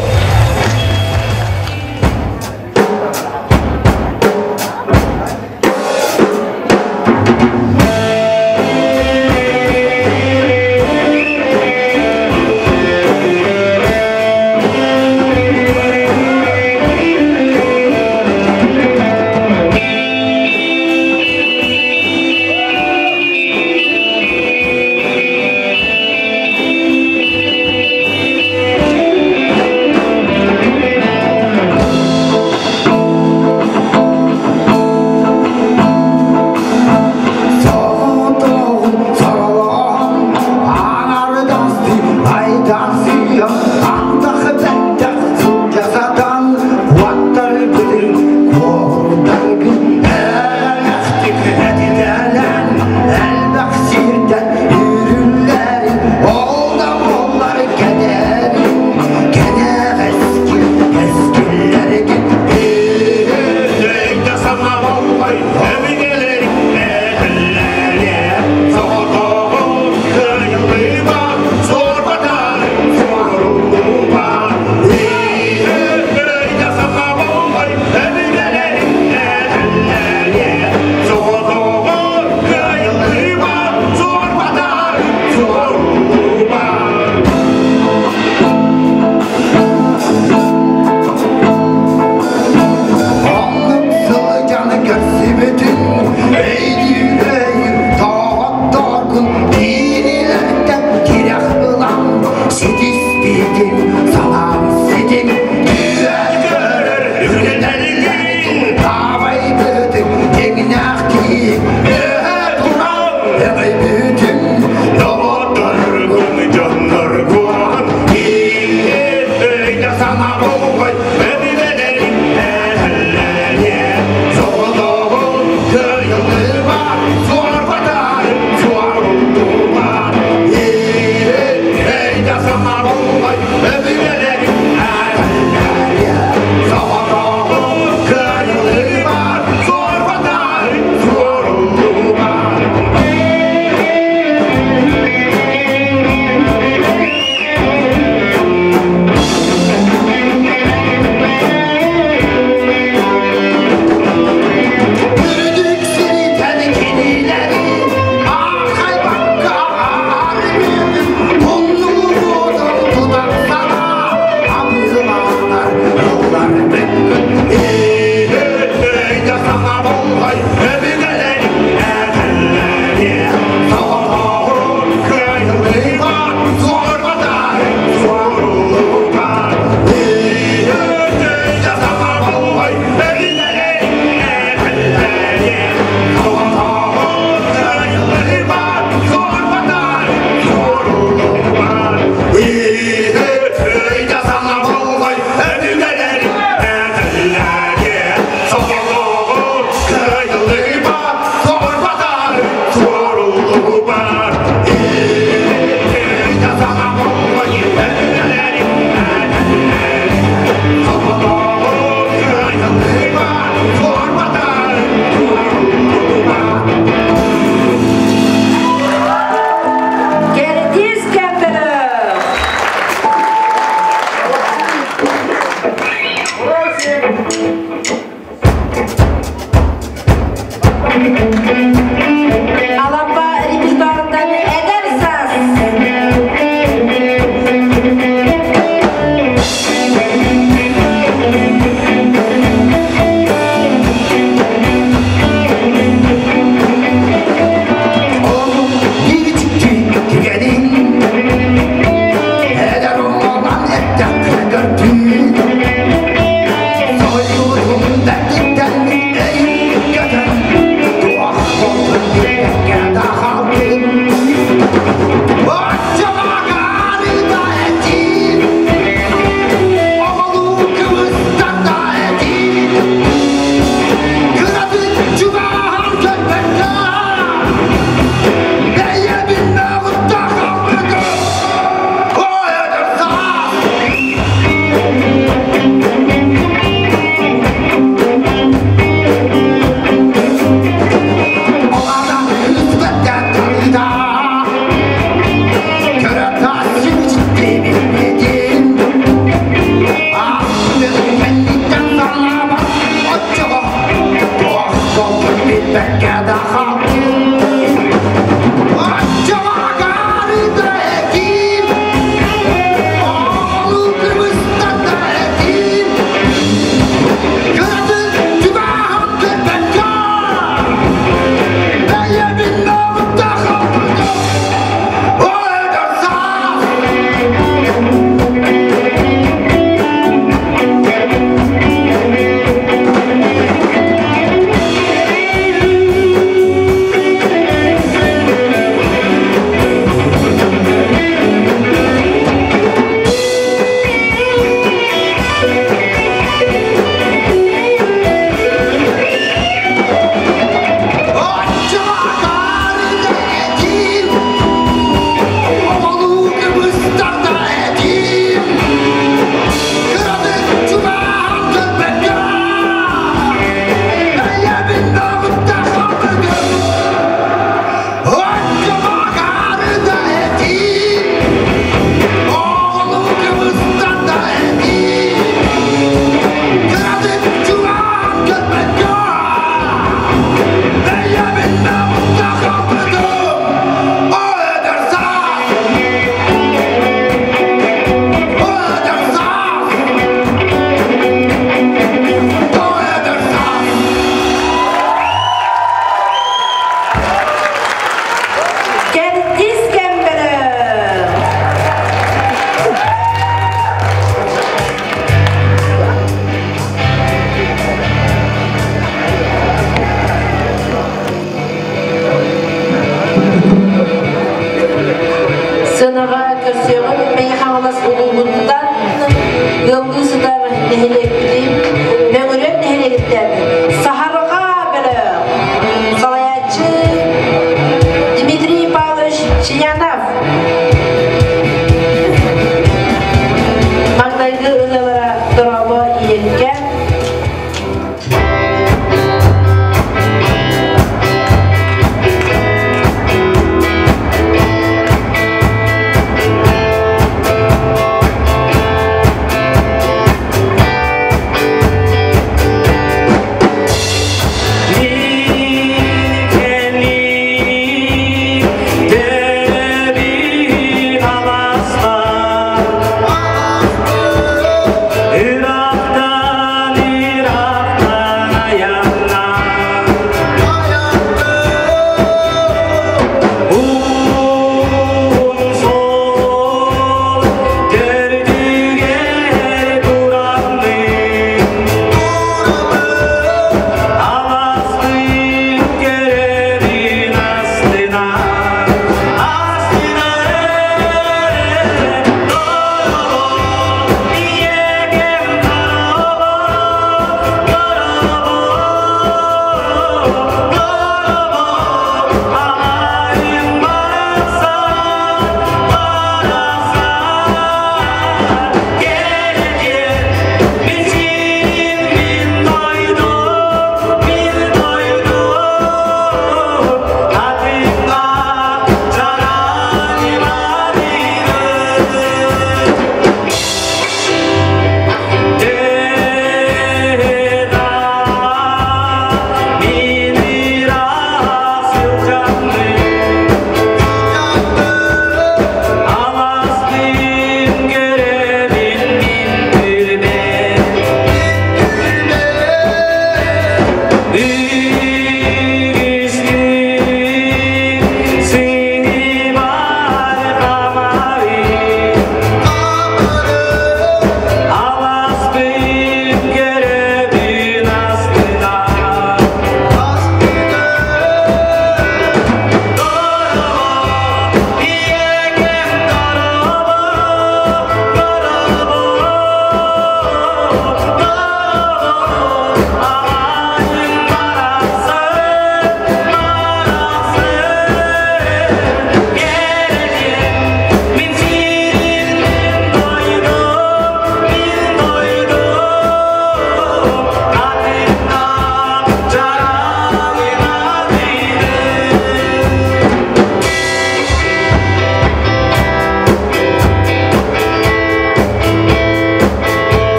Ыаллыы сытар нэһилиэкпитин Мөҥүрүөн нэһилиэгиттэн Саһарҕа бөлөх салайааччы Дмитрий Павлович Чьянов маҥнайгы ырыалара Дорообо ийэккэ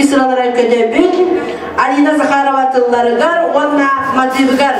Үс ыралара көтөбүн Алина Захарова тылларыгар уонна матыыбыгар.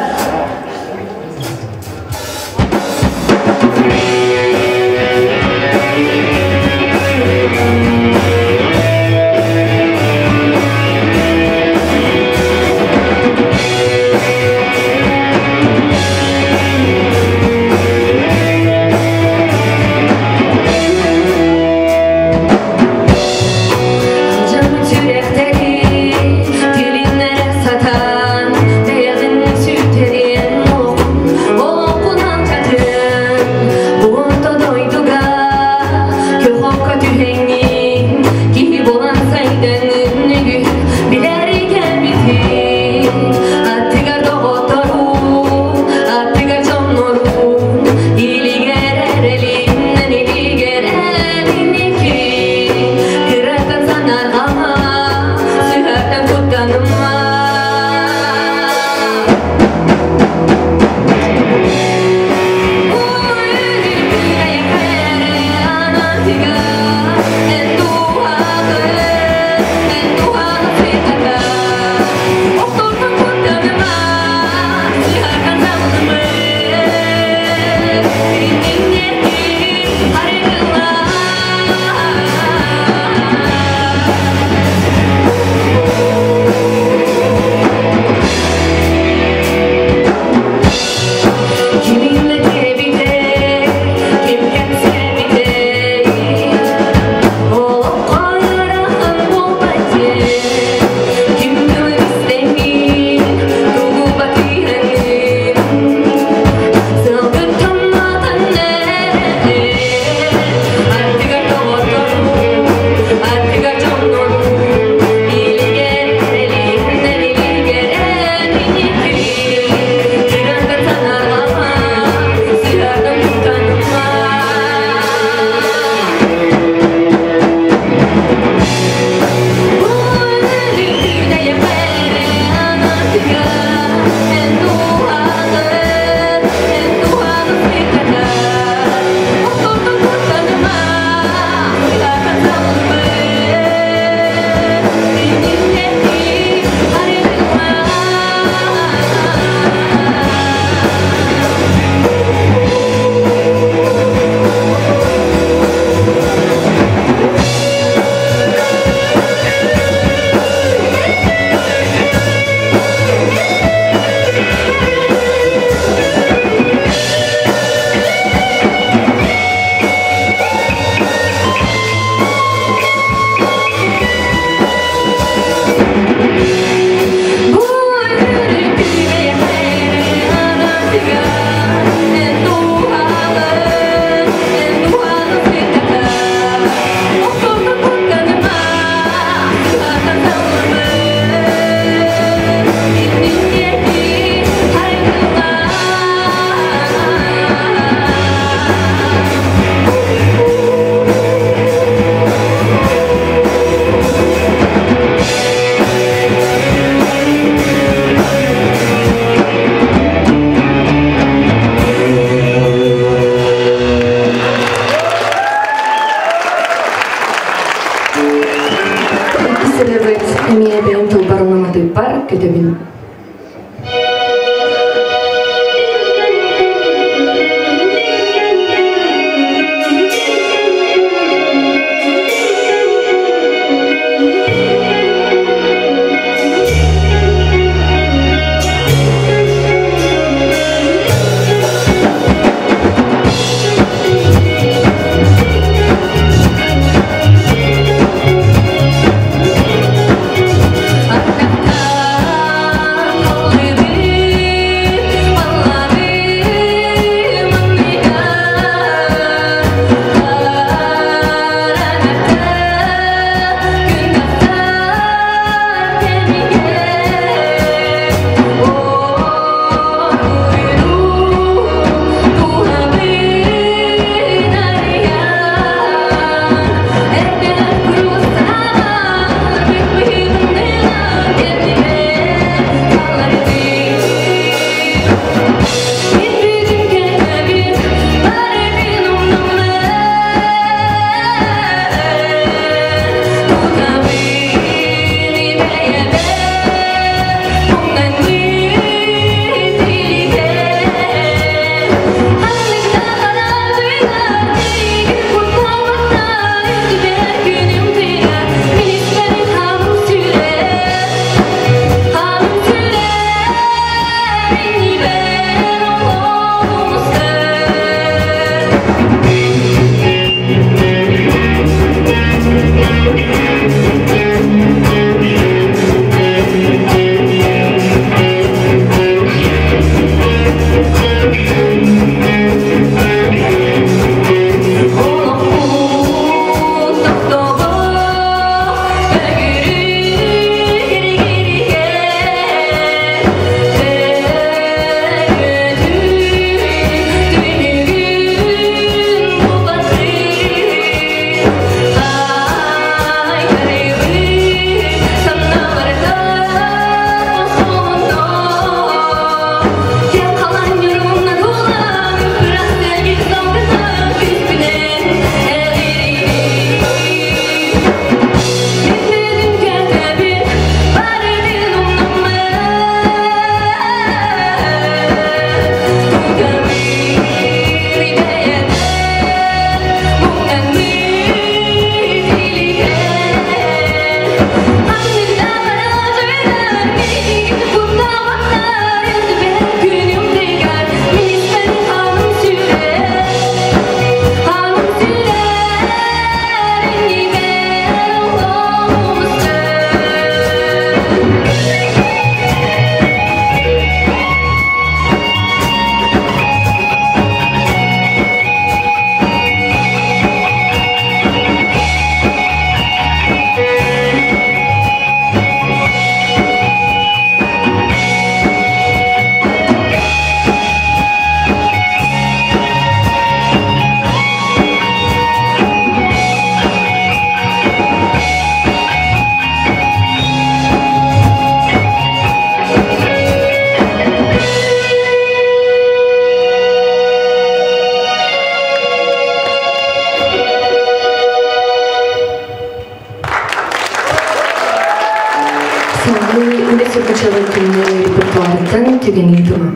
түгэни ыытыма.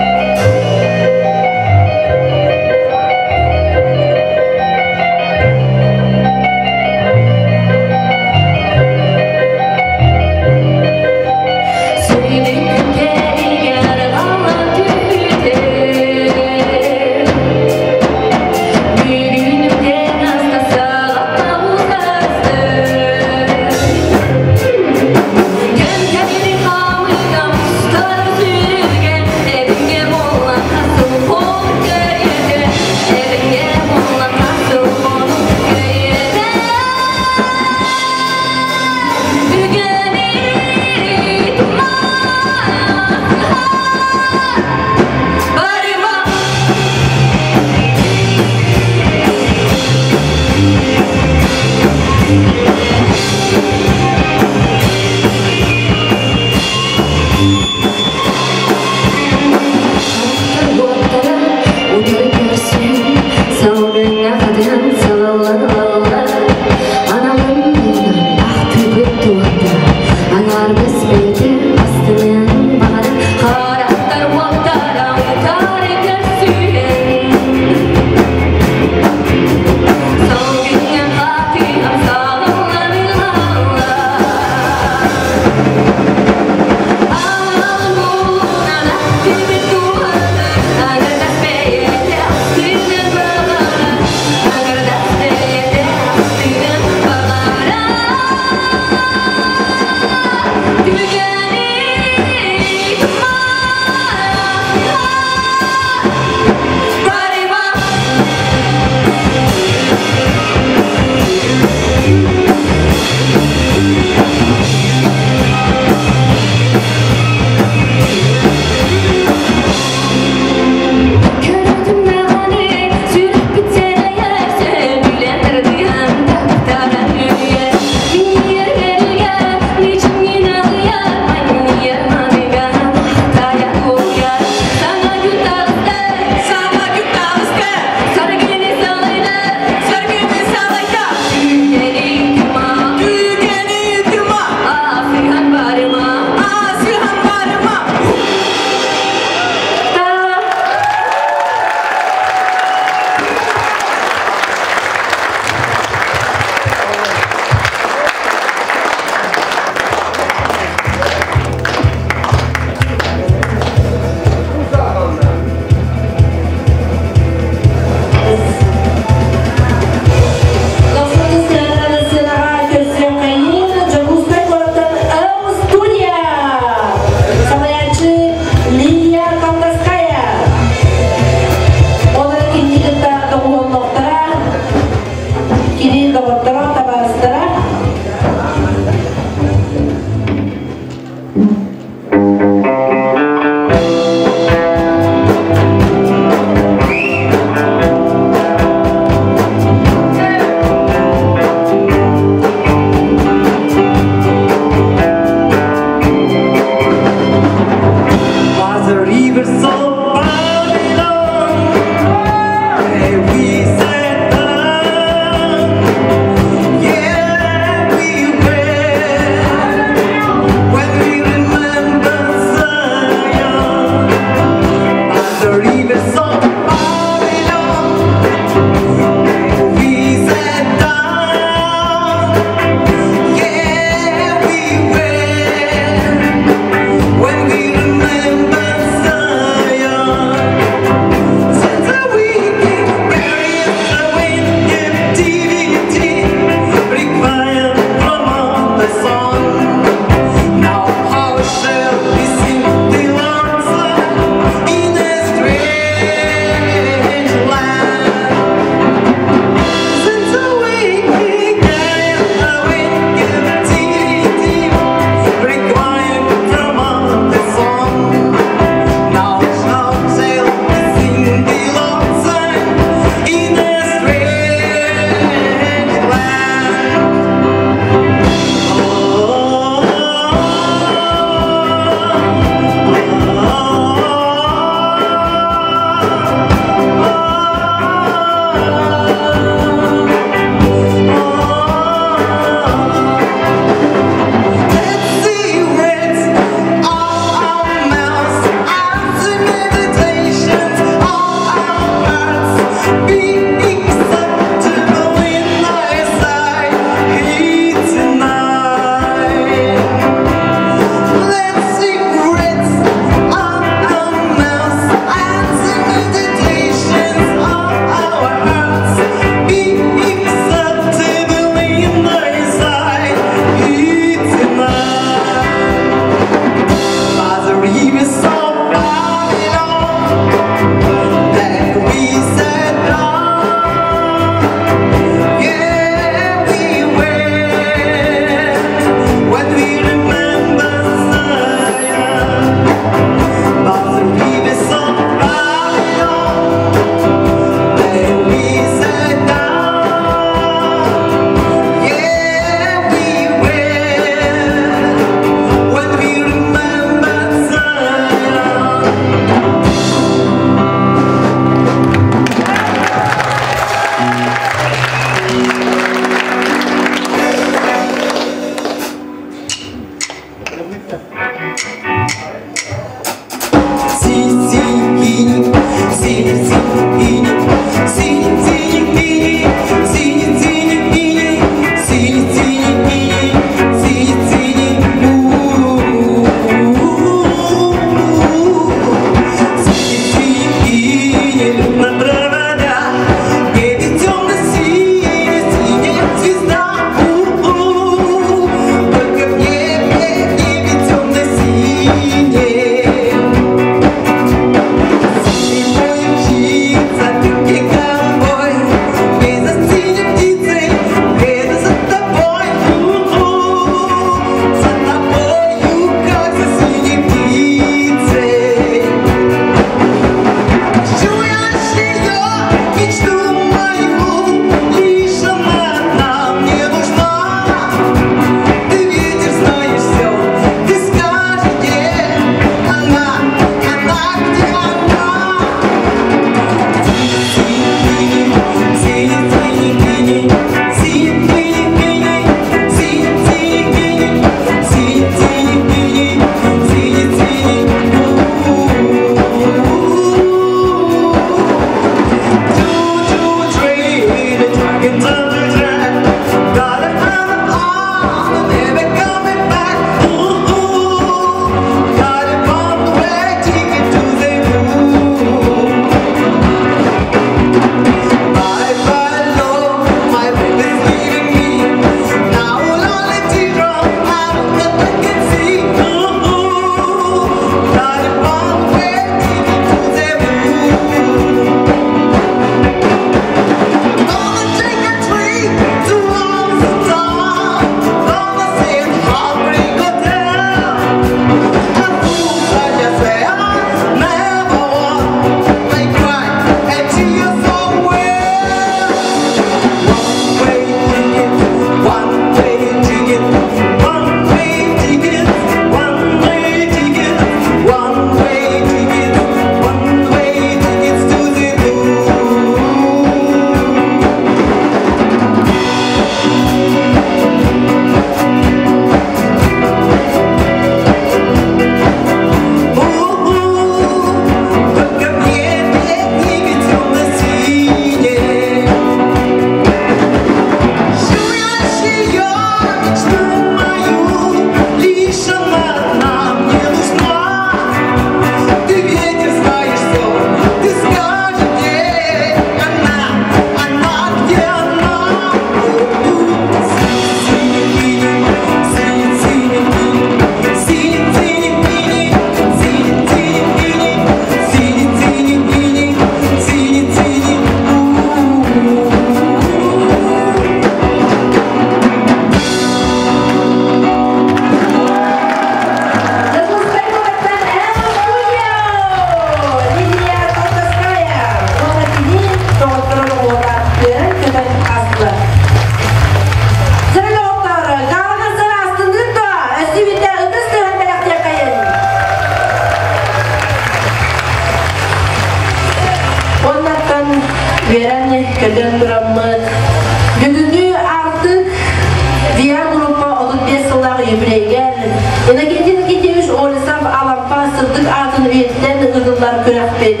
ыытыллар күрэхпит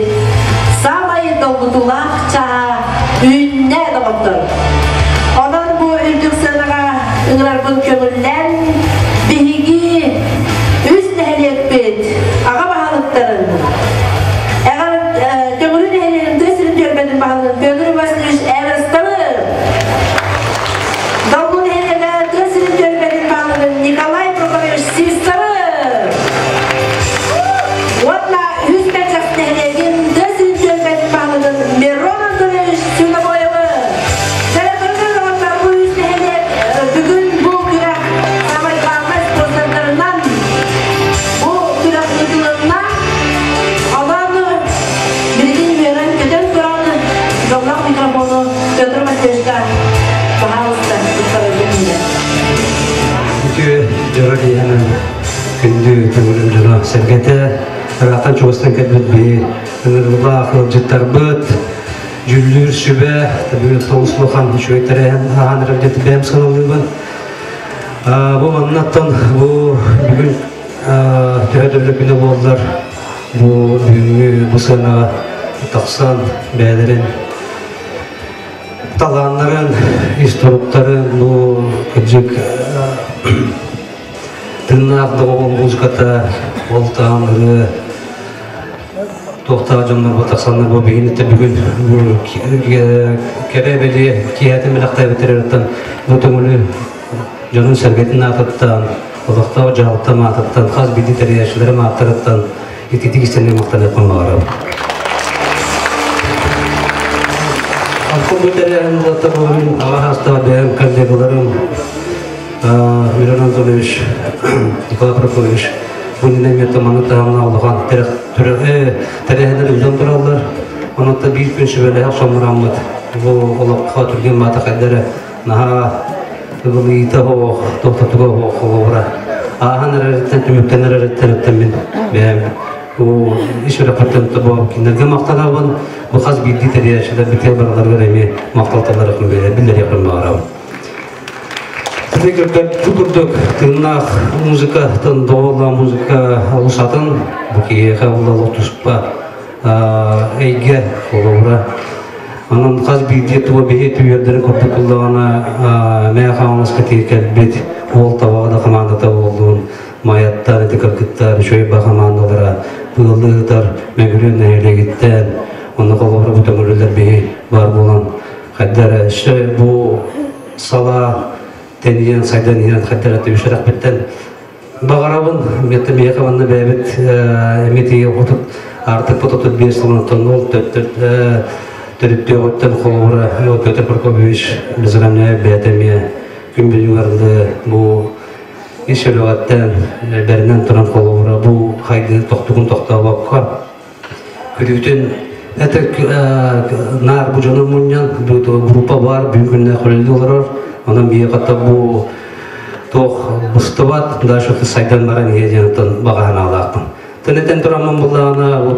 саамай долгутуулаах чааһа үүннэ доҕоттор. Онон бу үрдүк сыанаҕа ыҥырарбын көҥүллээн биһиги үс нэһилиэкпит аҕа баһылыктарын Төҥүлү нэһилиэгин тыа сирин түөлбэтин баһылыгын Петр Васильевич Эверстовы, Долгу нэһилиэгэ тыа сирин түөлбэтин баһылыгын Николай Прокопьевич Сивцевы уонна үһүс Мэлдьэхс нэһилиэгин тыа сирин түөлбэтин баһылыгын Мирон Анатольевич Свинобоевы. Сэрэтэргэ бу үс нэһилиэк бүгүн бу күрэх самай главнай спонсордарынан бу күрэх ыытылынна. Онон билигин үөрэн-көтөн туран дьоллоох микрофону Петр Васильевичка пожалуйста, туттарыгын Үтүө дьоро киһинэн күндү көҥүлүм дьоно сэргэтэ ыраахтан чугастан кэлбит биһи ыҥырыылаах ыалдьыттарбыт дьүүллүүр сүбэ бүгүн тоҕус улахан үчүгэй тэрээһин ааһан эрэр диэн бэйэм сыаналыыбын. Бу маннаттан бу бүгүн төһө да үлэ күнэ буоллар бу бүгүҥҥү бу сыанаҕа тахсан бэйэлэрин талааннарын, ис туруктарын бу кырдьык тыыннаах доҕоҕун музыката ол таан ырыа туохтаах дьоннор бу тахсаннар бу биһиниттэн бүгүн кэрэ бэлиэ киэһэтин бэлэхтээбиттэриттэн бу төҥүлү дьонун сэргэтин аатыттан олохтоох дьаһалта аатыттан хас биирдии тэрийээччилэрим ааттарыттан ититик истэнньэҥ махтаныахпын баҕарабын. Алта бу тэрээһин улата буолун аҕа саастаах бэйэм коллегаларым Мирон Анатольевич, Николай Прокопьевич бу иннинэ эмиэ маннык таһымнаах улахан тэрээһиннэр ыытан тураллар. Онон биир күн сүбэлэһэ охсоммураммыт бу олоххо түргэн маата хайдара наһаа ылыйыыта оһох, тохтотуга оһох холобура. Ааһан эрэриттэн, түмүктэнэр эрэттэриттэн мин бэйэм бу ис сүрэхпиттэн бу кинилэргэ махтанабын. Бу хас биирдии тэрийээччилэр битиэ барыларыгар эмиэ махтал тылларыгын биллэриэхпин баҕарабын. Ити курдук, бу курдук тыыннаах музыка, доҕоллоох музыка олус атын, бу киһиэхэ олох туспа эйгэ холобура. Онон хас биирдии туга биһи түүйэрдэрин курдук ыллаҕына мээ хаҥаласка тиийэ кэлбит уол табаҕа да хамаандата буоллун, майаттар, ити кыргыттар, үчүгэй ба хамаандалара ыаллыы ыытар Мөҥүрүөн нэһилиэгиттэн, онно холобура бу төҥүрүлэр биһи бар буолан хайда эрэ өссө бу салаа тэнийэн сайдан иһэн хайда эрэ түмсэрэхпиттэн баҕарабын миэтэ миэхэ уонна бэйэбит эмиэ отут аартыкпыт 35 сылынан ол төрүттүөҕүттэн холобура Петр Прокопьевич Безрамняев бэйэтэ эмиэ күн бүгүн бу ис сүрэҕиттэн бэринэн туран холобура бу хайдыы тохтугун тохтообокко күрүүтүн это наар бу дьону мунньан группа бар бүгүн күннэ хөлүллүү олорор онон биһиэхэ бу туох быстыбат дальше сайдан баран иһэ диэн баҕа санаалаахпын тэнэтэн тураммын буллаҕына бу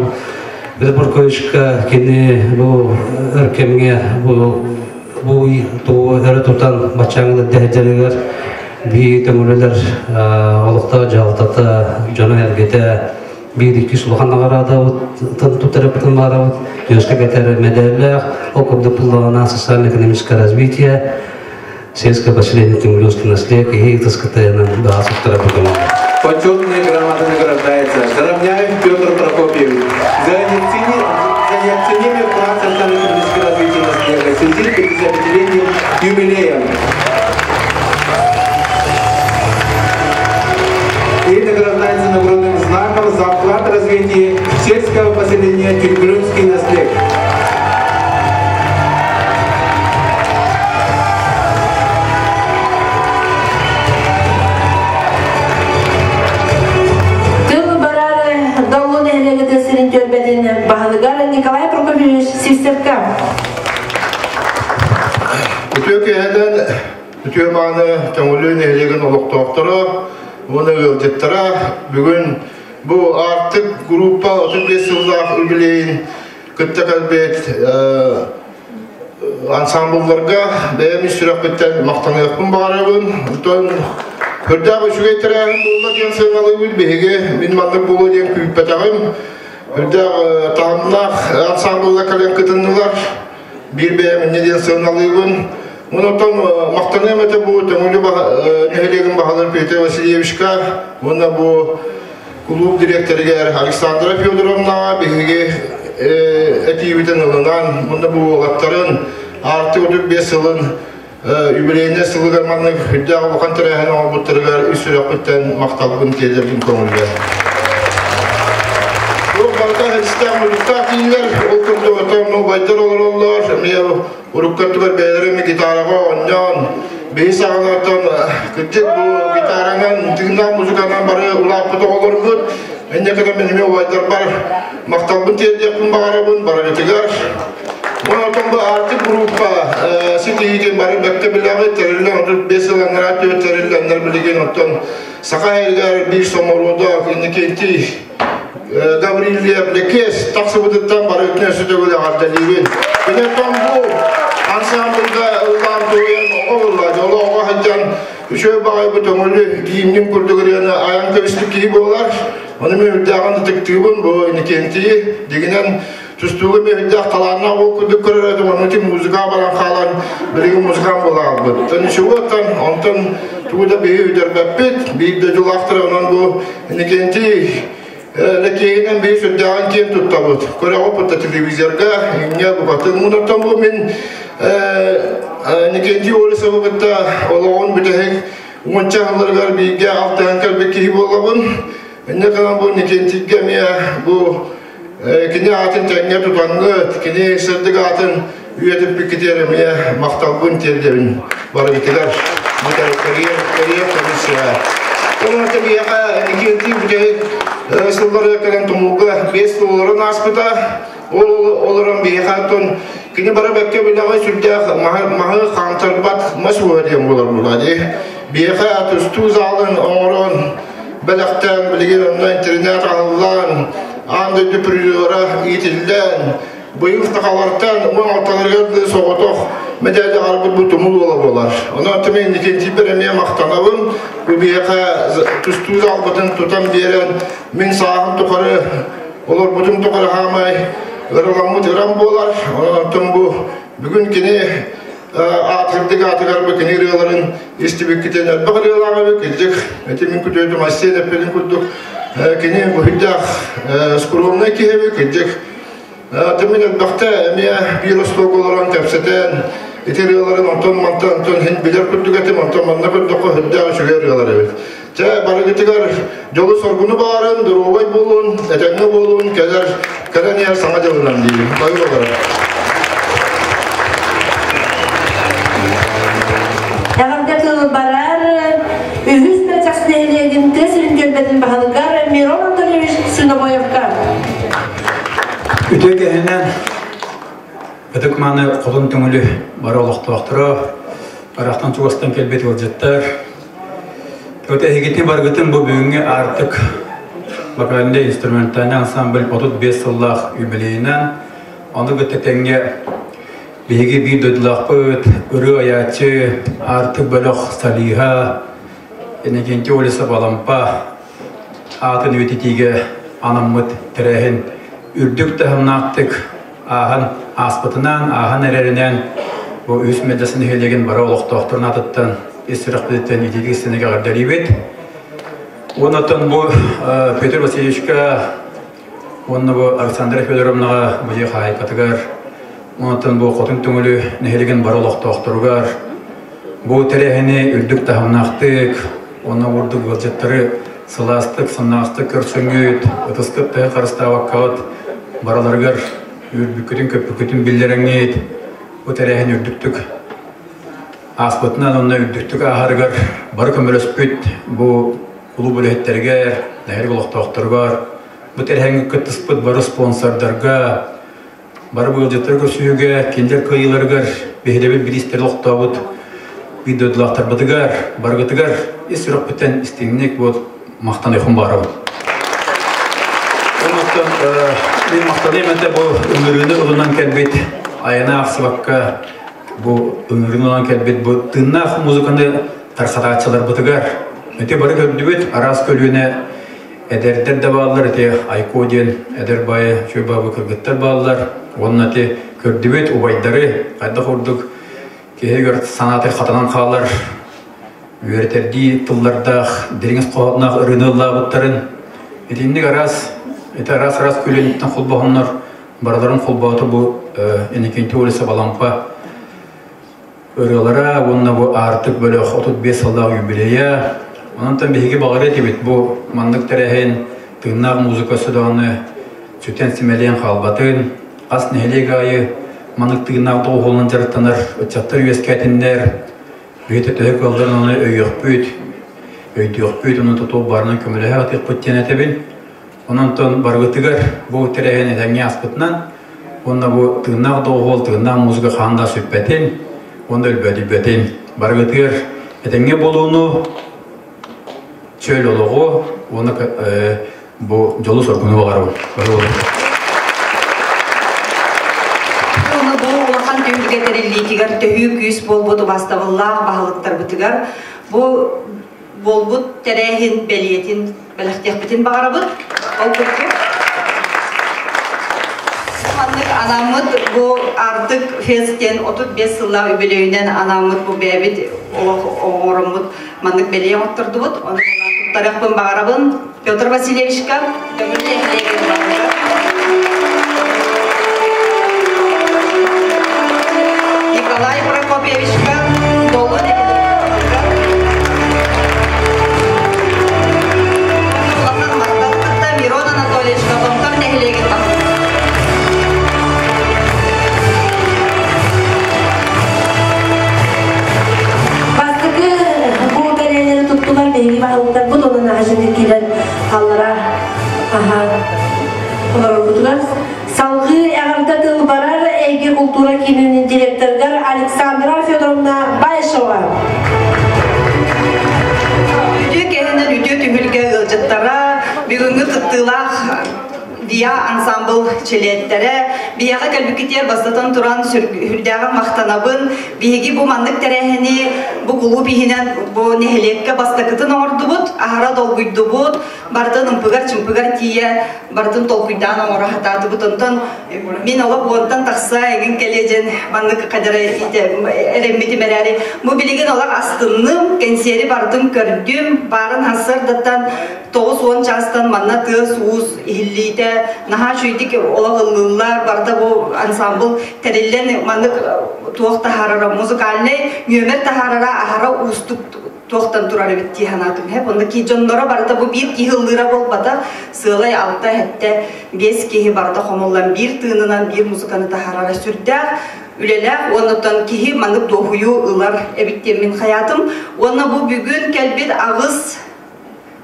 Петр Прокопьевичка кини бу өр кэмҥэ бу бу тугу өрө тутан баччааҥҥы дэһдьэригэр бии төҥүлүлэр олохтоох дьаһалтата дьоно-сэргэтэ биир иккис улахан наҕараадабытын туттарыппытын баарабыт түөскэ кэтэр мэдээллээх ол курдук буллаҕына социально-экономическое развитие сельское поселение Тюнгрюнский наследие киһи ытыскытайынан баҕа суттара бутумалар. Почетной грамотой награждается Заровняев Петр Прокопьевич за неоценимый вклад в социально-экономическое развитие наследия в связи с 55-летним юбилеем. И награждается нагрудным знаком за вклад в развитие сельского поселения Тюнгрюнский наслед. Тыл барар Доллу нэһилиэгин сирин түөлбэтин баһылыгар Николай Прокопьевич Сивцевка. Үтүө киэһэнэн үтүө мааны Төҥүлү нэһилиэгин олохтоохторо уонна ыалдьыттара бүгүн бу Аартык группа 35 сыллаах үбүлүөйүн кытта кэлбит ансамблларга бэйэм ис сүрэхпиттэн махтаныахпын баҕарабын. Оттон көрдөөх үчүгэй тэрээһин буолла диэн сыаналыыбын. Биһиги мин маннык буолуо диэн күүппэтэҕим. Үрдээх таһымнаах ансамблга кэлэн кытыннылар. Биир бэйэм инньэ диэн сыаналыыбын. Онтон махтаныам этэ бу Төҥүлү нэһилиэгин баһылыгар Петр Васильевичка уонна бу кулууп дириэктэригэр Александра Федоровнаҕа биһиги этиибитин ылынан, уонна бу уолаттарын Аартык 35 сылын юбилейнай сылыгар маннык үрдээх улахан тэрээһин оҥорбуттарыгар үс сүрэхпиттэн махталбын тиэрдэрбин көҥүллээн. Ол барыта хэдистээх муннуктаах дииллэр, ол курдук отон убайдар олороллор, эмиэ уруккаттыгар бэйэлэрэ эмиэ гитараҕа оонньоон, биһи саҕалартан кырдьык бу гитаранан, тыыннаах музыканан бары улааппыт оҕолорбут, инньэ гынан мин эмиэ убайдарбар махталбын тиэрдиэхпин баҕарабын барыгытыгар. Онтон бу Арктик группа ситиһиитин бары бэккэ билэҕит, тэриллэн 35 сыл анараа түөрт тэриллэннэр билигин оттон Саха сиригэр биир соморуодок Иннокентий Гаврильев Лекес тахсыбытыттан бары үтүө сүтүгүл эҕэрдэлиибин. Киниттэн бу ансамбльга ыллаан туруйан оҕо ылла, дьоло оҕо сылдьан үчүгэй баҕайы төҥүлү гимнин курдук ырыаны айан кэбиспит киһи буолар. Ону мен үрдээҕин ытыктыыбын бу Иннокентийи дигинэн Тустууга миэхиндээх талааннаах уол курдук көрөр этим, онно ити музыка баран хаалан, билигин музыкант буола хаалбыт. Ничего-тан, онтон тугу да биһи үдэрбэппит, биир дойдулаахтар онон бу Иннокентий Лэкиэйинэн биһи сүрдээҕин киэн туттабыт. Көрөҕүт да телевизорга, иҥҥэ букатын. Онтон бу мин Иннокентий Олесовы кытта олоҕун бүтэһик уонча сылларыгар бииргэ алтыһан кэлбит киһи буолабын. Инньэ гынан бу Иннокентийгэ эмиэ бу Кини аатын тэҥҥэ тутаҥҥыт, кини сырдык аатын үйэтиппиккитигэр эмиэ махталбын тиэрдэбин барыгытыгар. Бу кэриэп комиссия. Ол биһиэхэ Никентий бүтэһик сыллары кэлэн тумулга 5 сыл олорон ааспыта. Ол олорон биһиэхэ оттон кини бары бэккэ билэҕэ сүрдээх маһы хаамтарбат мас уоһа диэн буолар буолаа дии. Биһиэхэ тустуу залын оҥорон бэлэхтээн билигин онно интернет аһыллан аан дойду призера иитиллэн, быйыл сахалартан 16-ларыгар да соҕотох мэдээлэ аҕалбыт бу тумул уола буолар. Онон түмэн Никитийбэр эмиэ махтанабын. Бу биһиэхэ тустуу залбытын тутан биэрэн, мин сааһым тухары олорбутум тухары хаамай ыраламмыт ырам буолар. Онон бу бүгүн кини аатырдык аатыгар бу кини ырыаларын истибиккитин элбэх ырыалаах эбит кырдьык ити мин күтүөтүм Ассен эппитин курдук кини быһыйдаах скромнай киһи эбит кырдьык мин элбэхтэ эмиэ биир остуолга олорон кэпсэтэн ити ырыаларын онтон мантан онтон хин билэр курдук этим онтон манна көрдөххө сүрдээх үчүгэй ырыалар эбит чэ барыгытыгар дьолу-соргуну баҕарын доруобай буолун этэҥҥэ буолун кэлэр кэлэн иһэр саҥа дьылынан диибин бары олорор Эҕэрдэ тыл барар үһүс Мэлдьэхс нэһилиэгин тыа сирин түөлбэтин баһылыгар Мирон Анатольевич Свинобоевка. Үтүө кэһинэн ытык-мааны хотун төҥүлү бары олохтоохторо, ыраахтан чугастан кэлбит ыалдьыттар, Өтө эһигитин баргытын бу бүгүҥҥү Аартык вокальнай инструментальнай ансамбль 35 сыллаах юбилейынан, ону кытта тэҥҥэ биһиги биир дойдулаахпыт, ырыа айааччы, Аартык бөлөх солиһа Иннокентий Олесов Алампа аатын үйэтитиигэ анаммыт тэрээһин үрдүк таһымнаахтык ааһан ааспытынан, ааһан эрэринэн бу үс Мэлдьэс нэһилиэгин бары олохтоохторун аатыттан ис сүрэхпититтэн итиитик истиҥник эҕэрдэлиибит. Уонна оттон бу Петр Васильевичка уонна бу Александра Федоровнаҕа бу дьиэ хаһаайкатыгар, онтон бу Хотун Төҥүлү нэһилиэгин бары олохтоохторугар бу тэрээһини үрдүк таһымнаахтык уонна ордук ыалдьыттары сылаастык, сымнаҕастык көрсөҥҥүт, ытыскыт таһы харыстаабаккаҕыт барыларыгар үөрбүккүтүн-көппүккүтүн биллэрэҥҥит, бу тэрээһин үрдүктүк ааспытынан уонна үрдүктүк ааһарыгар бары көмөлөспүт бу кулууп үлэһиттэригэр, нэһилиэк олохтоохторугар, бу тэрээһиҥҥэ кыттыспыт бары спонсордарга, бары ыалдьыттары көрсүһүүгэ, кинилэр кыайыыларыгар биһирэбил бириистэри олохтообут биир дойдулаахтарбытыгар, барыгытыгар ис сүрэхпиттэн истиҥник вот махтаныахпын баҕарабын. Оннуттан мин махтаныам этэ бу ыҥырыыны ылынан кэлбит айана аахсыбакка бу ыҥырыыны ылан кэлбит бу тыыннаах музыканы тарҕатааччыларбытыгар ити бары көрдүбүт араас көлүөнэ. Эдэрдэр да бааллар, ити Айко диэн эдэр баайы үчүгэй баабы кыргыттар бааллар. Уонна ити көрдүбүт убайдары хайдах курдук киһи санаата хатанан хаалар үөрэтэрдии тыллардаах, дириҥ хоһоонноох ырыаны ыллаабыттарын итинник араас ити араас-араас күлүнүттэн холбоһоннор барыларын холбоото бу Иннокентий улица Балампа ырыалара уонна бу Аартык бөлөх 35 сыллаах юбилейа. Онон биһиги баҕарыа этибит бу маннык тэрээһин тыыннаах музыка өссө даҕаны сүтэн симэлийэн хаалбатын, хас нэһилиэк аайы маннык тыыннаах доҕуһуолунан дьарыктанар ыччаттар үөскээтиннэр, Биһиги төһө кыалларын ону өйүөхпүт, өйдүөхпүт, онон тутул барынан көмөлөһө атыахпыт диэн этэбин. Онон барыбытыгар бу тэрээһин этэҥҥэ ааспытынан уонна бу тыыннаах доҕуһуол, тыыннаах музыка хаан да сүппэтин уонна өлбөөдүйбэтин. Барыгытыгар этэҥҥэ буолууну, чөл олоҕу уонна бу дьолу-соргуну баҕарабын. Уонна бу улахан түһүлгэ тэриллиитигэр төһүү күүс буолбут убаастабыллаах баһылыктарбытыгар бу буолбут тэрээһин бэлиэтин бэлэхтиэхпитин баҕарабыт. Ол курдук маннык анаммыт бу Артык Фест диэн 35 сыллаах үбүлүөйүнэн анаммыт бу бэйэбит олох оҥороммут маннык бэлиэ оҥоттордубут. Ону туттарыахпын баҕарабын Петр Васильевичка Төҥүлү нэһилиэгин баһылыга. Николай Прокопьевичка Доллу нэһилиэгин баһылыга. Улахан махтал кытта Мирон Анатольевичка Томтор нэһилиэгин баһылыга. Бастакы бу бэлиэлэри туттулар биһиги баһылыктарбыт онон аһажыны киирэн аллара аһа олорорбутугар салгыы эҕэрдэ тыл барар эйгэ култуура киинин директорыгар Александра Федоровна Баишева. Үтүө кэһинэн үтүө түһүлгэ ыалдьыттара бүгүҥҥү кыттыылаах ВИА ансамбл чилиэттэрэ биһиэхэ кэлбиккитигэр бастатан туран сүрдээҕин махтанабын. Биһиги бу маннык тэрээһини бу кулууп иһинэн бу нэһилиэккэ бастакытын оҥордубут, аһара долгуйдубут, барытын ымпыгар-чымпыгар тиийэ барытын толкуйдаан оҥоро сатаатыбыт. Онтон мин олох уонтан тахса эҥин кэлиэ диэн маннык хадара эрэммитим эрээри бу билигин олох астынным, кэнсиэри барытын көрдүм, баарын сарсыардаттан 90 чаастан манна тыас-уус иһиллиитэ наһаа үчүгэйдик олох ыллыыллар, барыта бу ансамбл тэриллэн маннык туох таһаарара, музыкальнай нүөмэр таһаарара аһара уустук туохтан турар эбит дии санаатым. Хэп онно ки дьонноро барыта бу биир киһи ыллыыра буолбата, сыалай алта, сэттэ, биэс киһи барыта хомуллан биир тыынынан биир музыканы таһаарара сүрдээх үлэлээх уонна киһи маннык дуоһуйуу ылар эбит диэн мин хайаатым. Уонна бу бүгүн кэлбит аҕыс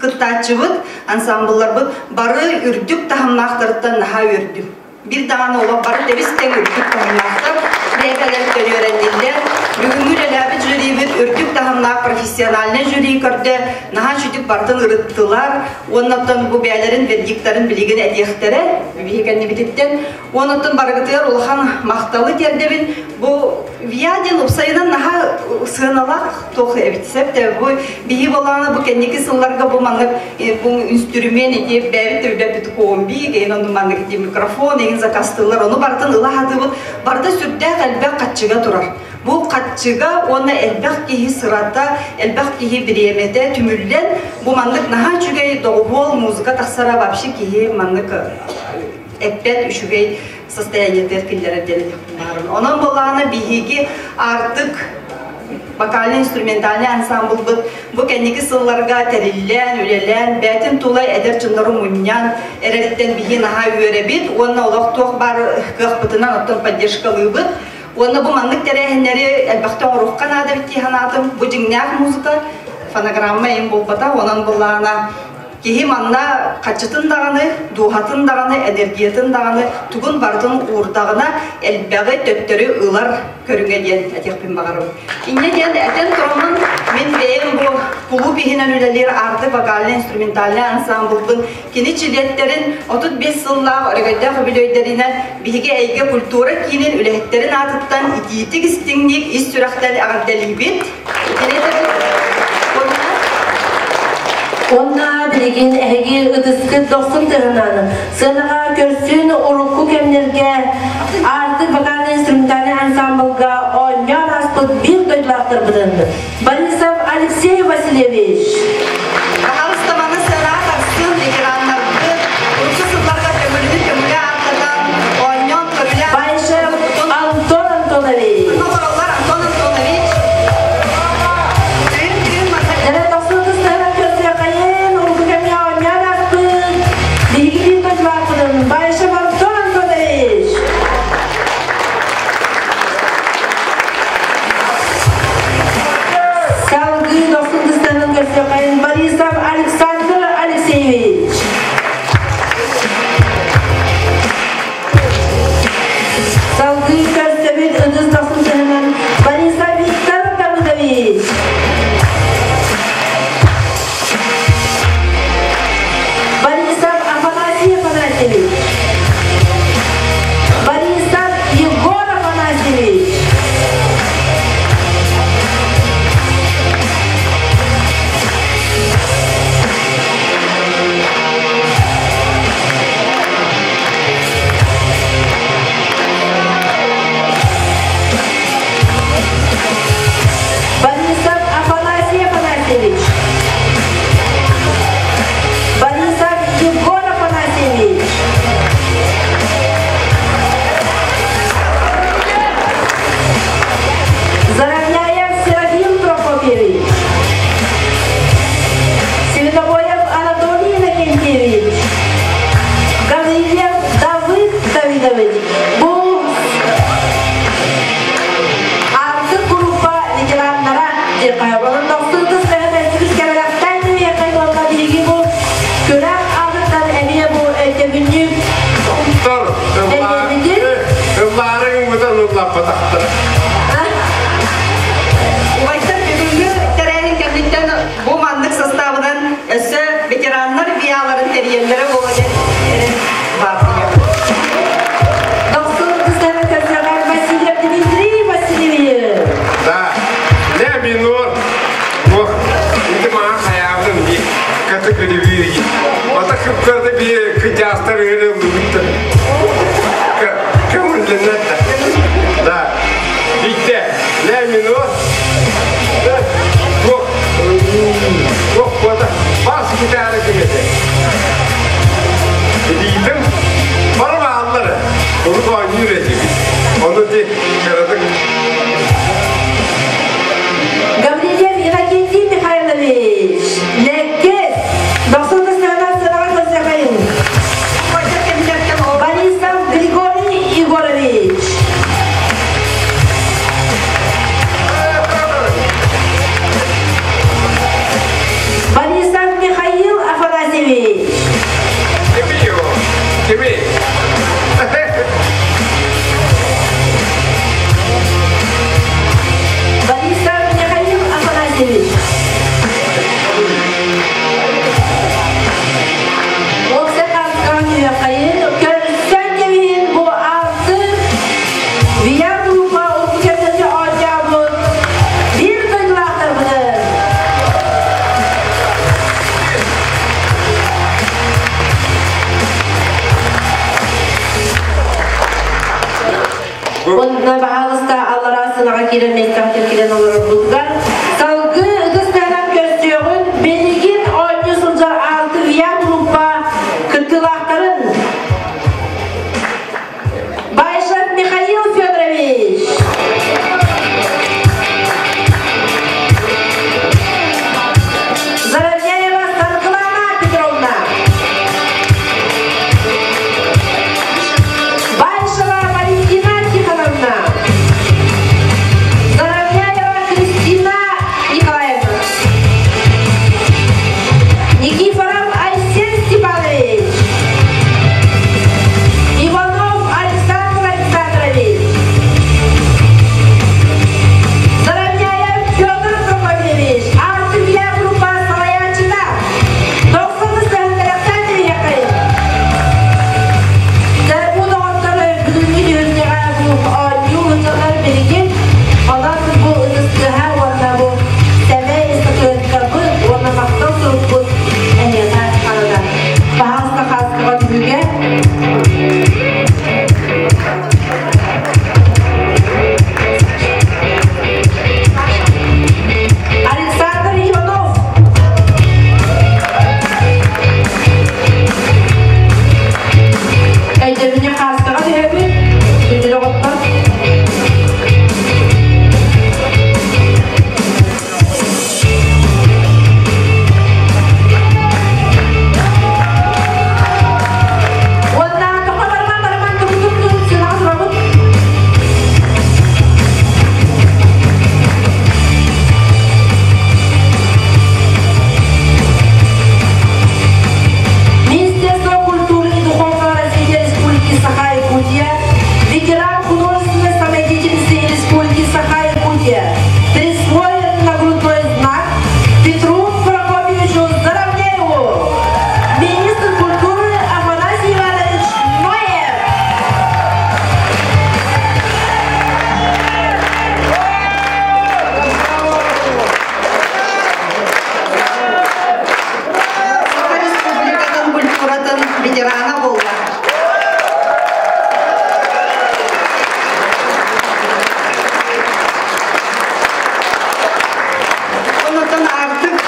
кыттааччыбыт, ансамблларбыт бары үрдүк таһымнаахтарыттан наһаа үөрдүм. Биир даҕаны олох бары тэбис-тэҥ үрдүк таһымнаахтар, бэйэлэр төрүөрэнниллэр. Бүгүҥҥү үлэлээбит жюрибит үрдүк таһымнаах профессиональнай жюри көрдө, наһаа үчүгдүк барытын ырыттылар. Уоннаттан бу бэйэлэрин вердиктарын билигин этиэхтэрэ, биһи кэннибититтэн. Уоннаттан барыгытыгар улахан махталы тиэрдэбин. Бу ВИА диэн уопсайынан наһаа сыаналаах туох эбит сөп бу биһи болаана бу кэнники сылларга бу маннык бу инструмент ити бэйэбит төбүлэппит комби гейн ону маннык ити микрофон эгин закастылар ону барытын ыла хатыбыт барыта сүрдээх элбэх хаччыга турар бу хаччыга уонна элбэх киһи сырата элбэх киһи бириэмэтэ түмүллэн бу маннык наһаа үчүгэй доҕуһуол музыка тахсара вообще киһи маннык эппэт үчүгэй состояниетыгар киллэрэр диэн этиэхпин баҕарабын. Онон буоллаҕына биһиги Артык вокально-инструментальный ансамблбыт бу кэнники сылларга тэриллэн, үлэлээн, бэйэтин тула эдэр дьоннору мунньан эрэриттэн биһи наһаа үөрэбит уонна олох туох баар кыахпытынан оттон поддержкалыыбыт. Уонна бу маннык тэрээһиннэри элбэхтэ оҥоруохха наада эбит дии санаатым. Бу дьиҥнээх музыка, фонограмма эҥин буолбата, онон буоллаҕына Киһи манна хаччытын даҕаны, дууһатын даҕаны, энергиятын даҕаны тугун барытын уурдаҕына элбэҕи төттөрү ылар көрүҥэ диэн этиэхпин баҕарабын. Инньэ диэн этэн тураммын мин бэйэм бу кулууп иһинэн үлэлиир Арты вокальнай-инструментальнай ансамблбын кини чилиэттэрин 35 сыллаах өрөгөйдөөх үбүлүөйдэринэн биһиги эйгэ культура киинин үлэһиттэрин аатыттан итиитик истиҥник ис сүрэхтэн эҕэрдэлиибит. Онна билигин эһиги ытыскыт дохсун тыһынан сыанаҕа көрсүн урукку кэмнэргэ Аартык вокальнай инструментальнай ансамблга оонньоон ааспыт биир дойдулаахтарбытын Борисов Алексей Васильевич. Аһарыстаманы сыанаҕа тахсын ветераннарбыт урукку сылларга көҥүлүнү көҥүлэ ааттатан оонньоон көрүлээн Байшев Антон Антонович. Олороллор Антон Антонович. Күн-күн манна Дьэ, тохсун кыстыһынан көрсүөххэйин, урукку кэмҥэ оонньоон ааспыт биһиги биир дойдулаахпытын Байшев Антон Антонович. Салгыы дохсун кыстыһынан көрсүөххэйин Борисов Александр Алексеевич. Салгыы көрсөбүт ытыс дохсун тыһынан Борисов Виктор Давыдович. Борисов Афанасий Афанасьевич. Борисов Егор Афанасьевич. Борисов Афанасий Афанасьевич. Борисов Егор Афанасьевич. Заровняев Серафим Прокопьевич. Светобоев Анатолий Иннокентьевич. Гаврилев Давыд Давидович. Бу Артык группа ветераннара диэхэ тохсун тыс кэбэлэхтэн диэхэ уонна биһиги бу күрэх аатыттан эмиэ бу өйдөбүнньүк Тор, ыллаарыҥ мытан ыллаппатахтар. Убайдар бүгүҥҥү тэрээһин кэнниттэн бу маннык составынан өссө ветераннар биаларын тэрийэллэрэ буолуо диэн эрэн баар. Дохсун тыстыһынан көрсүөҕэр Васильев Дмитрий Васильевич. Да, ля минор. Ох, ити маа хаябын би каты көрүбү. Ата кыпкарды би кыжастар ыры лугуттар. Көңүллэннет. Да. Битте. Ля минор. Ох, ох, бота. Бас гитара кимете. Билитим. Бары бааллары. Onu oynuyor etibit. Onu di karadık. Гаврилев Иннокентий Михайлович. Ләккес. Дохсун тыстыһынан сынаҕа көрсүөххэйин. Убайдар кэмнэртэн Борисов Григорий Егорович. Борисов Михаил Афанасьевич. Kimi yo? Kimi? Борисов Михаил Афанасьевич. Окса Хаскан Михаил көрсөн кебиһин бу артык Вияр группа урукку кэмнэргэ оонньообут биир дойдулаахтарбытын. Онна баһаалыста аллараа сынаҕа киирэн миэстэҕитин киирэн олорорбутугар салгыы ытыс таһынан көрсүөҕүн билигин оонньуу сылдьар алты Вияр группа кыттыылаахтарын Байшев Михаил Федорович. Заровняева Саргылана Петровна. Байшева Валентина Тихоновна. Заровняева Кристина Николаевна. Никифоров Айсен Степанович. Иванов Александр Александрович. Заровняев Петр Прокопьевич. Артемия группа салайааччыта. Тохсун тыстыһын якай. Бу доҕоттор бүгүҥҥү түһүлгэҕэ бу оонньуу ыытыллар билигин. Онон бу ытыстыһа уонна бу сэмэй статуэткабыт уонна махтал сурукпут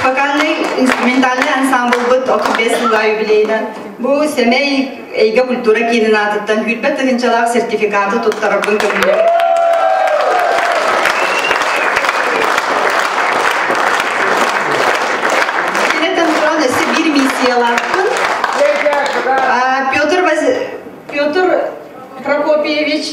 Вокальный инструментальный ансамблбыт 35 сыллаах юбилейынан бу Сэмэй эйгэ культура киинин аатыттан күүрбэт тыһыынчалаах сертификаты туттарарбын көҥүлүм. Кинеттен туран өссө биир миссиялаахпын. Петр, Петр Прокопьевич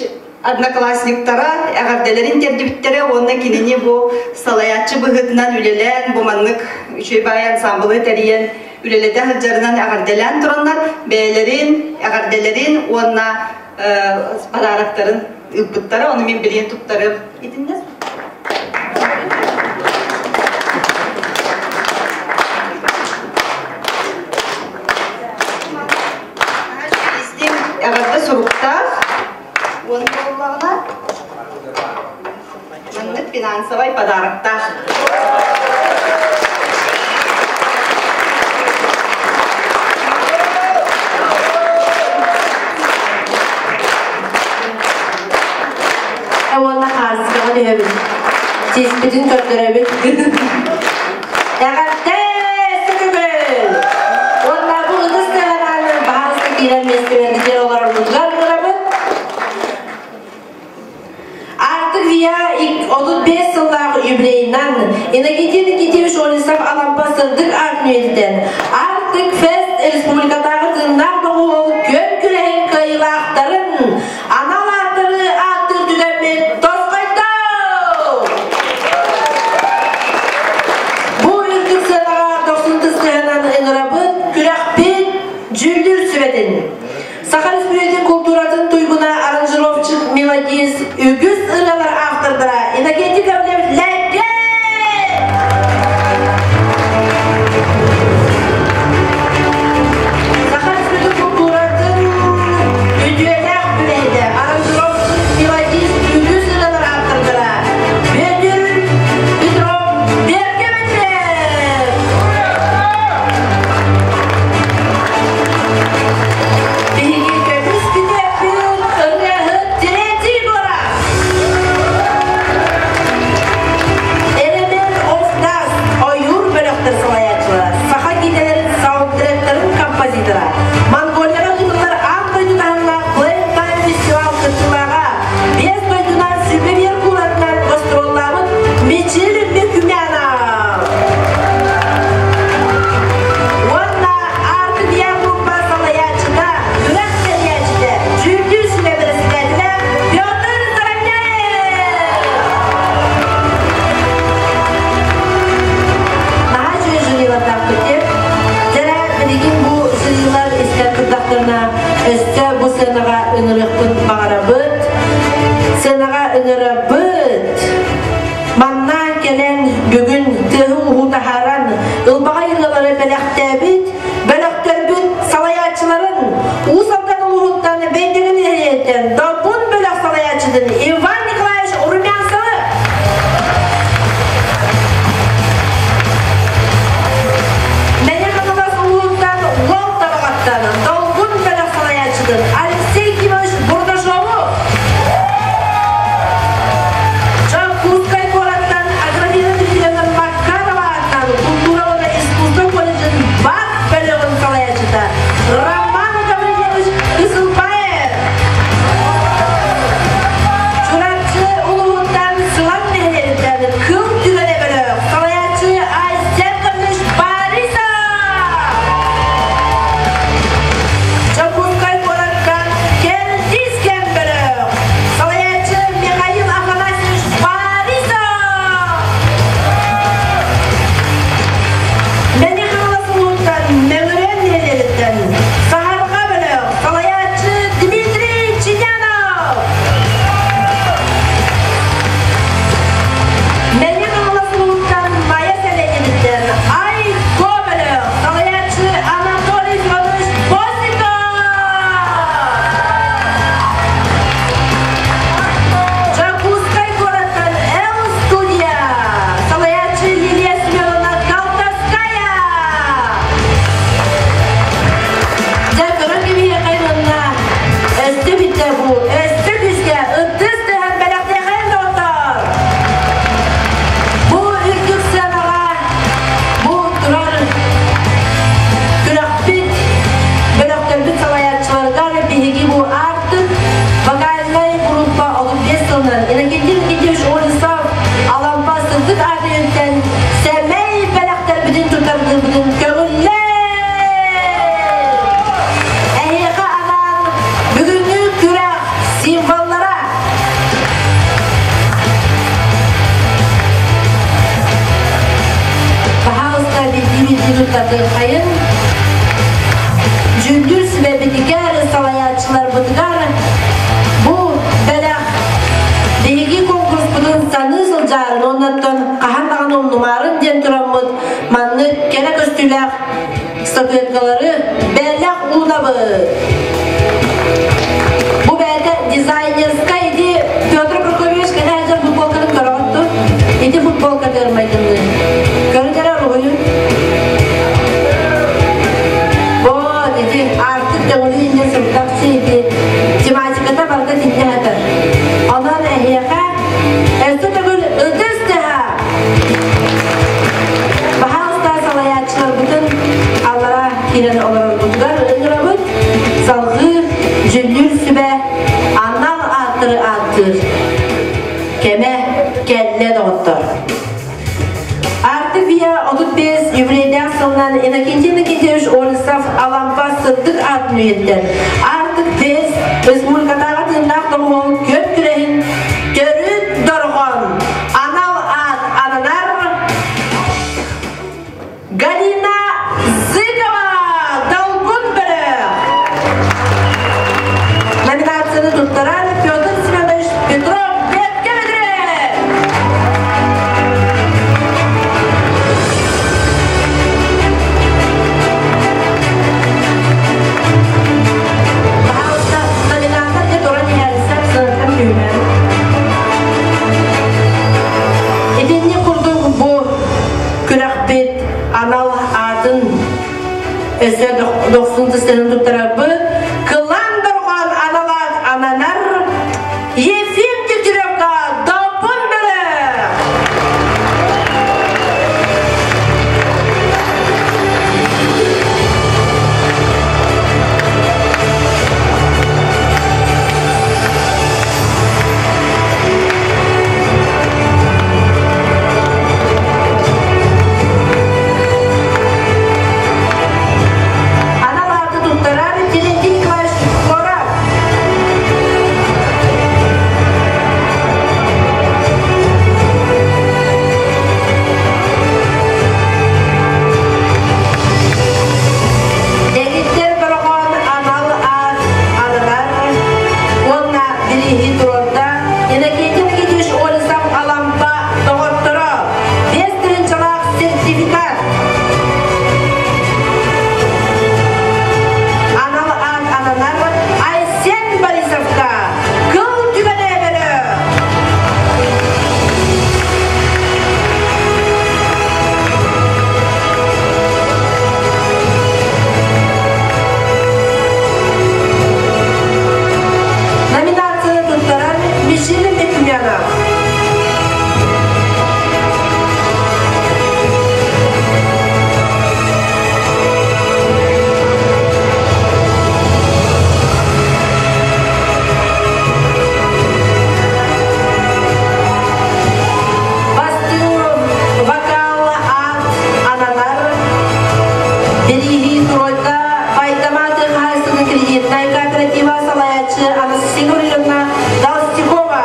одноклассниктара эҕэрдэлэрин тиэрдибиттэрэ уонна кинини бу салайааччы быһыытынан үлэлээн бу маннык үчүгэй баай ансамблы тэрийэн үлэлэтэ сылдьарынан эҕэрдэлээн тураннар бэйэлэрин эҕэрдэлэрин уонна подароктарын ыыппыттара ону мин билигин туттарым итиннэ эҕэрдэ суруктаах Уон буоллаҕына, маннык финансовай подароктаах. Уонна хаасыскаҕа түһэбит. Сиспитин көрдөрөбүт. Эҕэрдэ сүтүгүн! Уонна бу ытыс тыаһанаанын баһаарыска киирэн миэстэлэрбитигэр олорорбутугар ыҥырабыт. Аартык ВИА 35 сыллаах юбилейынан Иннокентий Никитевич Олесов Алампа сырдык аатын үйэтитэн Аартык Фест республикатааҕы тыыннаах доҕуһуол күөн күрэһин кыайыылаахтарын анал ааттары ааттыыр түгэммит тосхойдоо! Бу үрдүк сыанаҕа дохсун тыстыһынан ыҥырабыт күрэхпит дьүүллүүр сүбэтин. Саха Республикатын култууратын туйгуна аранжировщик мелодист үгүс ырыалар автордара Иннокентий Гаврильевич Лэкке! Саха Республикатын култууратын үтүөлээх үлэһитэ, аранжировщик, мелодист, үгүс ырыалар автордара Бүөтүр Петров Беркеметов! Биһиги көмүс күтүөппүт ырыаһыт Терентий Гора! Элемент of Dust ойуур бөлөхтөр салайааччылара, саха киинэлэрин саундтректарын композитора, Монголияҕа ыытыллар аан дойду таһымнаах Playtime фестивал кыттыылааҕа, биэс дойдунан сүбэ биэр кууларынан гастроллаабыт Мичил Мекүмянов! Уонна Артыгия группа салайааччыта, күрэх тэрийээччитэ, дьүүллүүр сүбэ бэрэссэдээтэлэ Петр Заровняев! Наһаа үчүгэй жюрилардаахпыт диэн. Дьэрэ, билигин бу жюрилар истэн турдахтарына өссө бу сыанаҕа ыҥырыахпын баҕарабыт. Сыанаҕа ыҥырабыт. Манна кэлэн бүгүн тыаһы-ууһу таһааран, ылбаҕай ырыалары бэлэхтээбит бөлөхтөрбүт салайааччыларын Уус Алдан улууһуттан Бэйдиҥин нэһилиэгиттэн Добун бөлөх салайааччытын Иван Николаевич Румянцевы Мэҥэ Хаҥалас улууһуттан Уол Табаҕаттан Долгун бөлөх салайааччытын Алексей Кимович Бурдашову Дьокуускай куораттан Аграфена Дмитриевна Макарова аатынан култуура уонна искусство колледжын бас бөлөҕүн салайааччыта Роман Гаврильевич Ысылбаев. бэлэхтии туттардыаххайын. Дьүүллүүр сүбэбитигэр, салайааччыларбытыгар бу бэлэх биһиги конкурспутун саныы сылдьаарын уоннаттан хаһан даҕаны умнумаарын диэн тураммыт маннык кэрэ көстүүлээх статуэткалары бэлэх уунабыт. Бу бэйэтэ дизайнерскай ити Петр Прокопьевич кэлэ сылдьар футболкатын көрөҕүт Ити футболка тыырмайдынны. Көрүн эрэ уруһуйун. Вот ити артык төҥүлү инньэ сырдахсы ити тематиката барыта тиннэ хатар. Онон эһиэхэ өссө төгүл ытыс тыһа! Баһаалыста салайааччыларбытын аллара киирэн олорорбутугар ыҥырабыт. Салгыы дьүллүүр сүбэ анал ааттары ааттыыр кэмэ кэллэ доҕоттор. Артык Вия 35 юбилейдээх сылынан Иннокентий Иннокентьевич Олесов Алампа сырдык аатын үйэттэн Артык Фест республикатааҕы тыыннаах доҕуһуол күөн күрэһин төрүт дорҕоон анал аат ананар Галина Зыкова Долгун бөлөх номинацияны туттарар Петр Семенович Петров Бэккэ Пожалуйста, номинатор де туран иһэрсэп сырыттан түүнэн. Итинник курдук бу күрэхпит анал аатын өссө дохсун тыстарын туттарарбыт Кылаан дорҕоон анал аат ананар Ефим Дегтяревка Добун бөрө! Анал ааты туттарар Терентий Николаевич Корак. Дэгиттэр дорҕоон анал аат ананар уонна бирииһи туруорда Иннокентий Никитич Олесов Алампа доҕотторо 5 тыһыынчалаах сертификат анал аат ананар Айсен Борисовка кыл түгэнэ бөлө Номинацияны туттарар Мишель Бекмянов. Бастыҥ вокал аат ананар Бирииһи тройка Байтаматы хаһаайыстыбатын кредитнай кооператива салайааччы Анастасия Гавриловна Толстякова.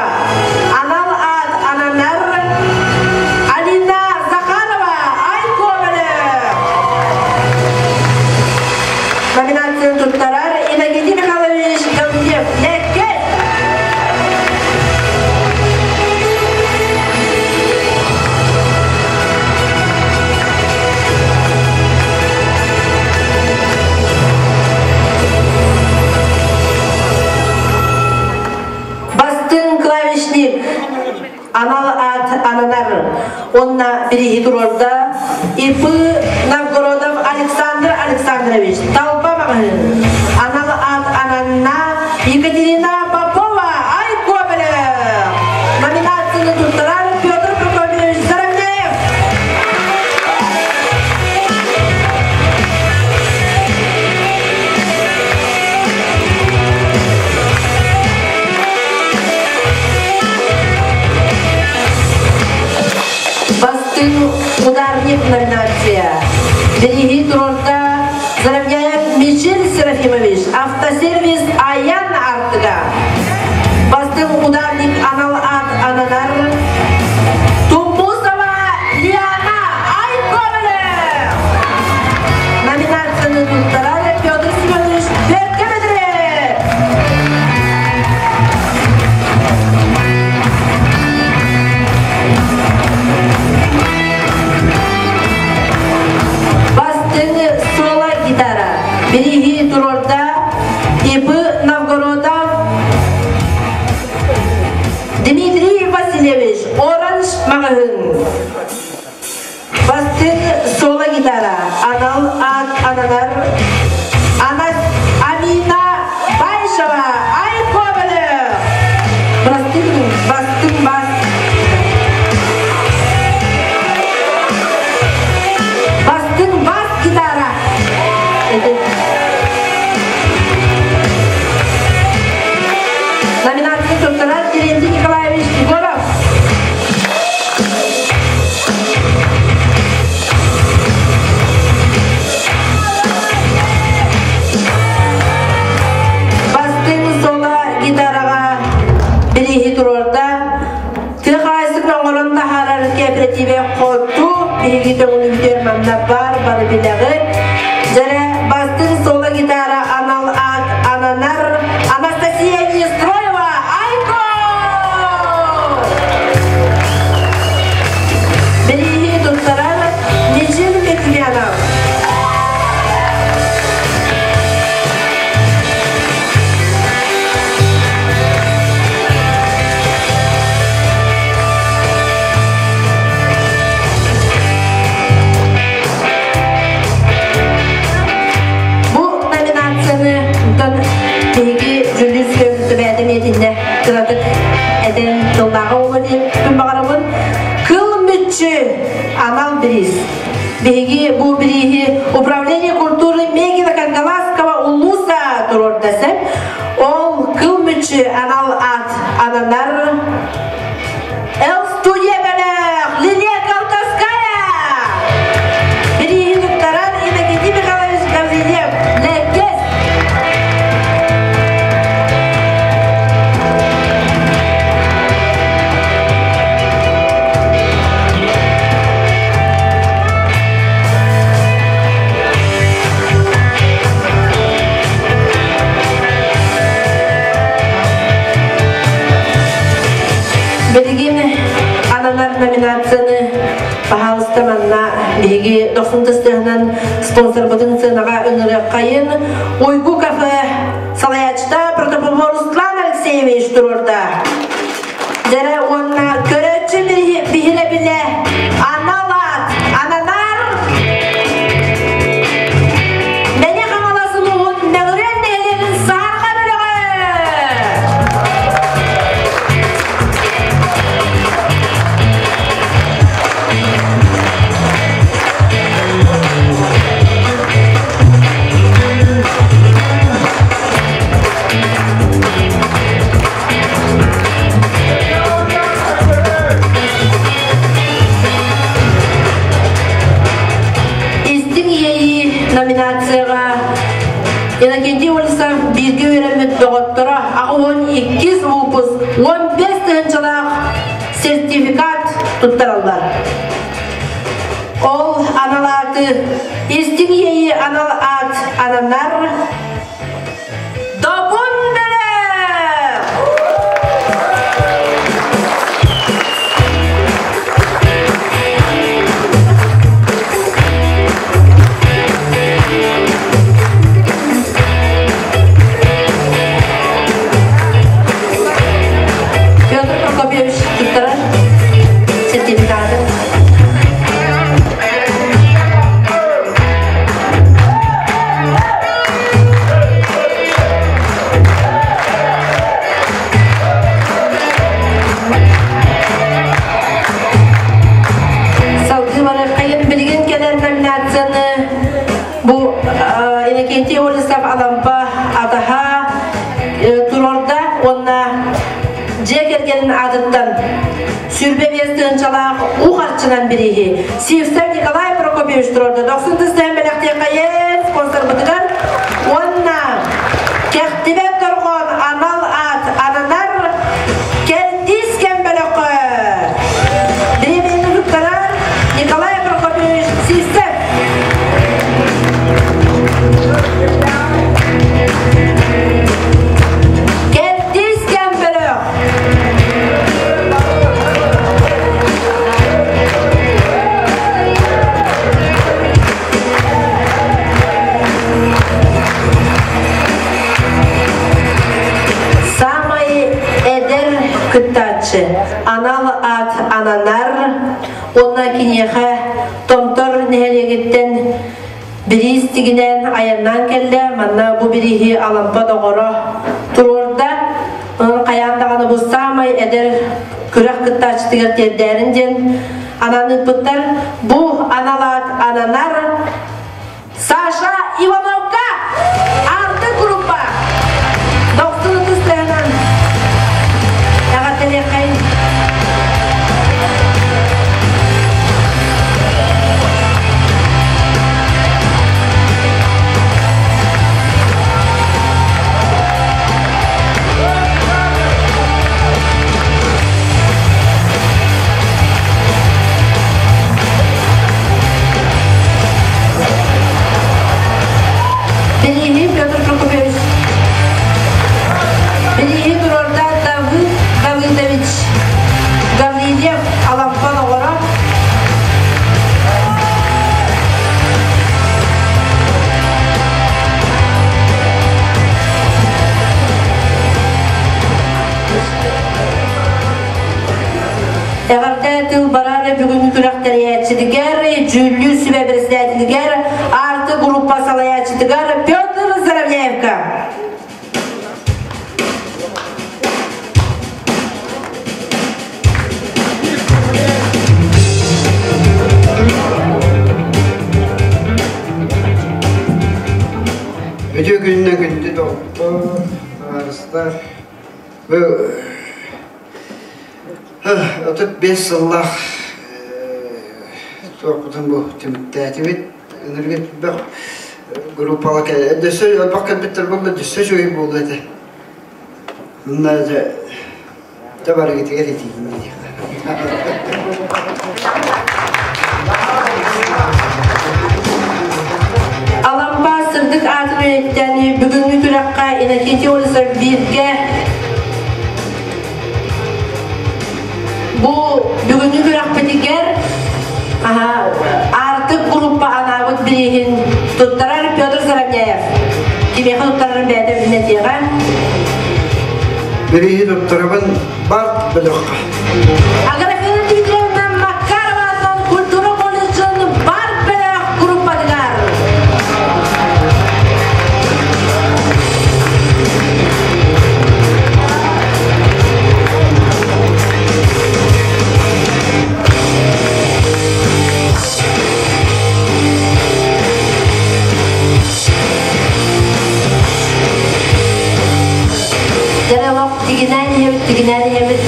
Анал аат ананар Алина Захарова Айкомеле. Номинацияны туттарар Иннокентий Михайлович Гаврильев. Эккет! Бастыҥ клавишник анал аат ананар уонна бирииһи туруорда ИП Новгородов Александр Александрович Талба маҕаһыын анал аат ананна Екатерина Попова Ай Кобелев номинацияны туттарар Петр Прокопьевич Заровняев Бастыҥ ударник номинация. Бирииһи туруорда Заровняев Мичил Серафимович, автосервис Аян Артыга. Бастыҥ ударник анал аат ананар Тумусова Лиана Айкомелев. гитара анал аат ананар Амина Байшева Айко бөлөх. Бастыҥ, бастыҥ бас. Бастыҥ бас гитара. Номинация туттарар Терентий Николаевич Егоров. Бастыҥ соло гитараҕа бирииһи туруорда. Тыа хаһаайыстыбатын оҥорон таһаарар кооперативе хоту биһиги төҥүлүбүтүгэр манна баар бары билэҕит. Дьэрэ бастыҥ соло гитара анал аат ананар Анастасия Нестроева Айко! Бирииһи туттарар Мичил Петмянов. Бу номинацияны биһиги Жүлүс көмүтүбээтим этиннэ кыратык этэн тыллааҕа буолуо диэн баҕарабын. Кыл мүччү анал бириис. Биһиги бу бирииһи Управление культуры Мегина Кангаласского улууса туруорда сөп. Ол кыл мүччү анал аат ананар Эл студия бөлөх Лилия Колтовская! Бирииһи туттарар Иннокентий Михайлович Гаврильев Лэккес! Билигин ананар номинацияны пожалуйста манна биһиги дохсун тыстыһынан спонсорбытын сыанаҕа ыҥырыаххайын Уйгу кафе салайааччыта Протопопов Руслан Алексеевич туруорда. Дьэрэ уонна көрөөччү биһирэбилэ анал аат ананар Мэҥэ Хаҥалас улууһун Мөҥүрүөн нэһилиэгин Саарга бөлөҕө! Истиҥ иэйии номинацияҕа Иннокентий Ольсов бииргэ үөрэммит доҕотторо 82 выпуск 15 тыһыынчалаах сертификат туттараллар. Ол анал ааты истиҥ иэйии анал аат ананар Добун бөлөх! Петр Прокопьевич туттарар сертификаты. Салгыы барыаххайын билигин кэлэр номинацияны бу Иннокентий Олесов Алампа атаһа туруорда уонна дьиэ кэргэнин аатыттан 25 тыһыынчалаах уу харчынан бирииһи Сивцев Николай Прокопьевич туруорда. Дохсун тыстыһан бэлэхтиэххэйэн спонсорбытыгар уонна кэхтибэт дорҕоон анал аат ананар Кэрдиис кэм бөлөххө бириэмийэни туттарар Николай Прокопьевич Сивцев. Кэрдиис кэм бөлөх Самай эдэр кыттааччы анал аат ананар, уонна киниэхэ Томтор нэһилиэгин нэһилиэгиттэн бириис тигинэн айаннаан кэллэ. Манна бу бирииһи Алампа доҕоро туруорда. Онон хайаан даҕаны бу саамай эдэр күрэх кыттааччытыгар тиэрдээрин диэн анан ыыппыттар. Бу анал аат ананар Саша Ивановка Арты группа Дохсун ытыстыһынан эҕэрдэлиэххэйин. Билиһи Петр Прокопьевич. Билиһи турорда Давыд Давыдович Гаврильев Алампан оҕоро. Эҕэрдэ тыл барар бүгүҥҥү күрэх тэрийээччитигэр, дьүүллүүр сүбэ председателигэр, Арты группа салайааччытыгар Петр Заровняевка. Үтүө күнүнэн күндү доҕоттор, табаарыстар. Бу 35 сыллаах туохпутун бу түмүктээтибит. Энергет бөх группаға дөссө элбэх кэлбиттэр буолла, дөссө үчүгэй буолуо этэ. Мына дьэ дьэ барыгытыгар этиигин диэххэ. Алампа сырдык аатын үйэттэн бүгүҥҥү күрэххэ Иннокентий Олесов бииргэ Бу бүгүҥҥү күрэхпитигэр Аартык группа анаабыт бирииһин туттарар Петр Заровняев. Кимиэхэ туттарарын бэйэтэ билинэтиэҕэ. Бирииһи туттарабын бар бөлөххө. Аграфена Дмитриевна Макарова культура колледжын бар бөлөх группатыгар. Дьэ, тигинээн иһэбит, тигинээн иһэбит.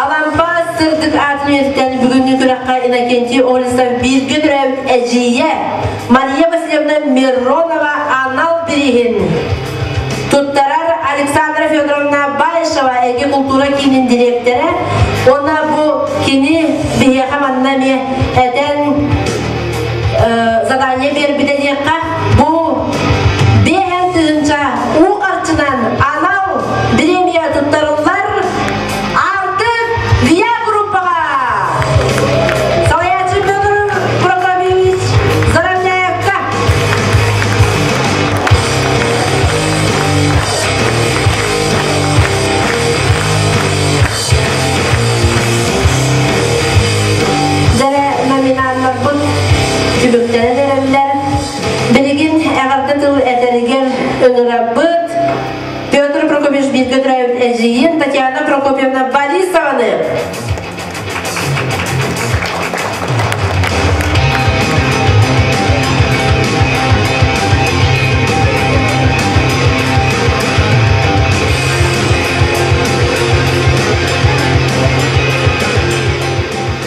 Алампа сырдык аатын үөттэн бүгүҥҥү күрэххэ Иннокентий Олесов бииргэ төрөөбүт эдьиийэ Мария Васильевна Миронова анал бирииһин туттарар Александра Федоровна Баишева эги култуура киинин дириэктэрэ уонна бу кини биһиэхэ манна эмиэ этэн задание биэрбитэ диэххэ бу биэһэн тыһыынча уу харчынан анал бириэмийэ туттарыллар Артык ВИА группаҕа салайааччы Петр Прокопьевич Заровняевка Дьэрэ номинаннарбыт түмүктэрин эрэллэр. Билигин эҕэрдэ тыл этэригэр ыҥырабыт. Петр Прокопьевич бииргэ төрөөбүт эдьиийин Татьяна Прокопьевна Борисованы.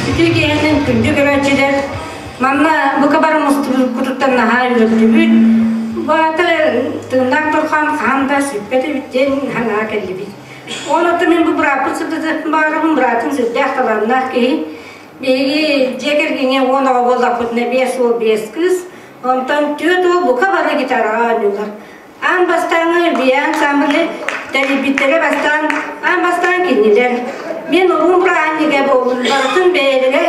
Үтүө киэһэнэн күндү көрөөччүлэр, манна бука бары мустубуккутуттан наһаа үөрдүбүт. Баата тыыннаах турхан хаһан да сүппэт эбит диэн санаа кэллибит. Онон мин бу бырааппын сырдатыахпын баҕарабын, быраатым сүрдээх талааннаах киһи. Биһиги дьиэ кэргэҥҥэ уон оҕо буоллахпытына биэс уол, биэс кыыс. Онтон түөрт уол бука бары гитараҕа оонньууллар. Аан бастааҥҥы биэ ансамблы тэрийбиттэрэ бастаан аан бастаан кинилэр. Мин уруум бырааһынньыга буоллун барытын бэйэлэрэ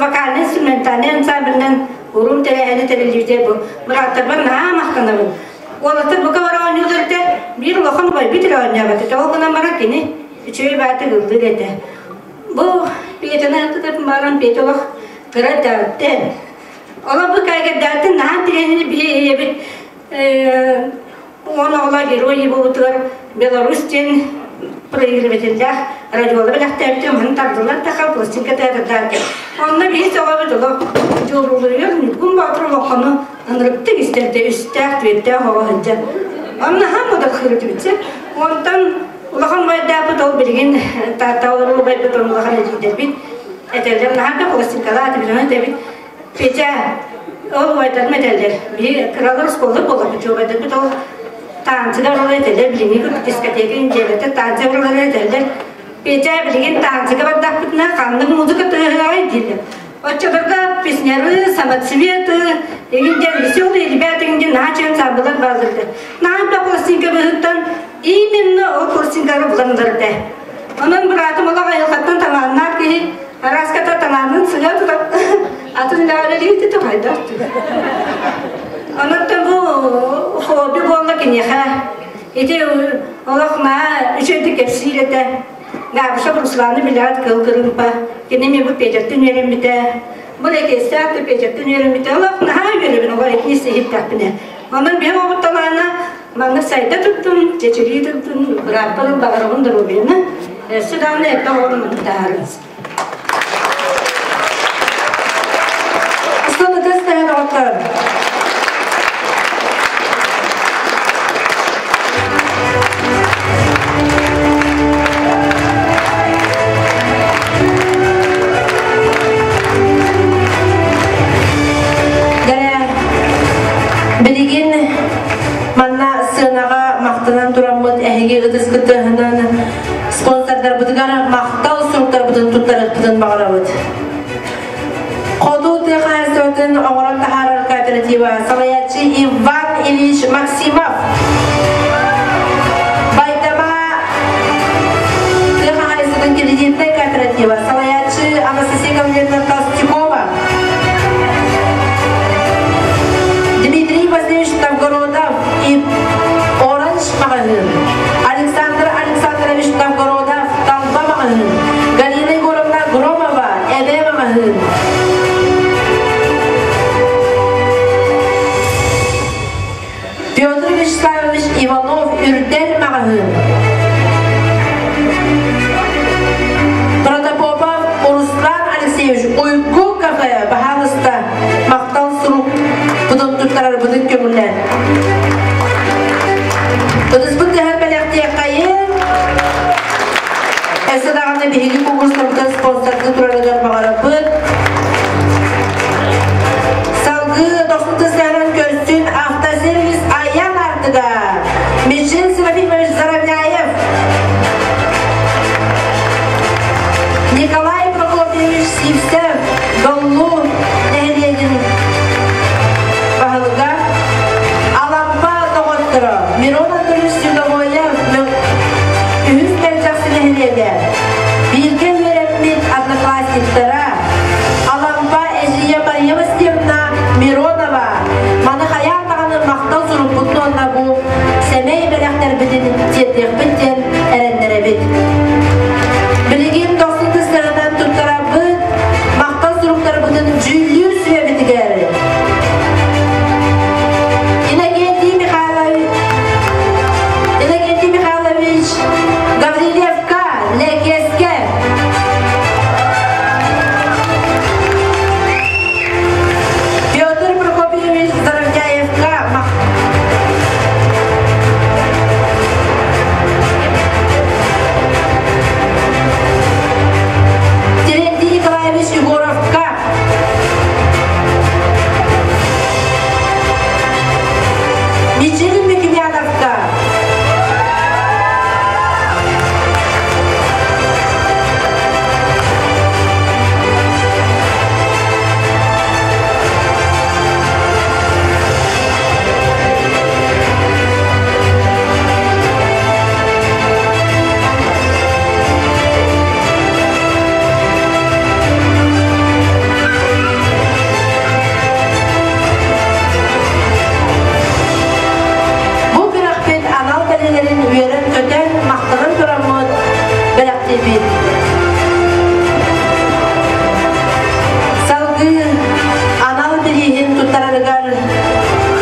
вокальнай-инструментальнай ансамблынан уруум тэрээһинэ тэриллибитэ бу. Бырааттарбар наһаа махтанабын. Уолаттар бука бары оонньуулар этэ, биир улахан убайбыт эрэ оонньообот этэ. Ол гынан баран кини үчүгэй бааты ыллыыр этэ. Бу Петяны баран Петя олох Кыра эрдэҕиттэн. Олох бу кайгырдаатын наһаа тирэһини биһи ийэбит он оҕолор герой буолбутугар Беларусь диэн проигрывателлээх радиола бэлэхтээбитим ону тардылар да хал пластинка театрдаан онно биһи сөҕөбүт олох дьуолуулуругар Ньургун Боотур олоҥхону ынырыктык истэрдэ үстээх түөртээх оҕо сылдьан онно хаан модоххырытыбытсы онтон улахан убайдаахпыт ол билигин Таатта олорор убайбыт он улахан эдьиийдэрбит этэллэр наһаа да пластинкалаах этибит этэбит Петя, ол убайдарым этэллэр, биһи кыралар оскуола буоллахпыт, убайдарбыт ол таанцыга баралар этэллэр, билиҥҥи курдук дискотека индиэлэртэ таанцыга баралар этэллэр. Петя, билигин таанцыга бардахпытына ханнык музыка тыаһыаҕай дииллэр. Оччолорго песняры, самоцветы, игин диэн веселые ребята игин диэн наһаа чөөн саамбылар бааллар этэ. Наһаа да пластинка быһыттан именно ол пластинканы булан ылар этэ. Онон быраатым олох айылҕаттан талааннаах киһи, Араската талаанын сыһа тутан атын үлэҕэ үлэлиир хайдах Онон бу хобби буолла киниэхэ. Ити олох маа үчүгэйдик кэпсиир этэ. Габышев Русланы билээт кыл кырыымпа. Кини мен бу Петертин үөрэммитэ. Бу Лекестээх да Петертин үөрэммитэ. Олох наһаа үөрэбин олор итини иһиттэхпинэ. Онон биһи оҕобут талаана маннык сайда туттун, чэчирии туттун, бырааппарын баҕарабын доруобуйаны. Өссө даҕаны элбэх оҕону маннык таһаарыңыз. Ыстан ытыс тэһэн оҕоттор. Билигин манна сыанаҕа махтанан тураммыт эһиги ытыскытыһынан спонсордарбытыгар махтал суруктарбытын туттарыахпытын баҕарабыт. Хоту тыа хаһаайыстыбатын оҥорон таһаарар кооператива салайааччы Иван Ильич Максимов. Байтама тыа хаһаайыстыбатын кредитнай кооператива салайааччы Анастасия Гавриловна Толстякова. Дмитрий Васильевич Новгородов и Оранж маҕаһыын, Александр Александрович Новгородов Талба маҕаһыын, Галина Егоровна Громова Эбэ маҕаһыын. Петр Вячеславович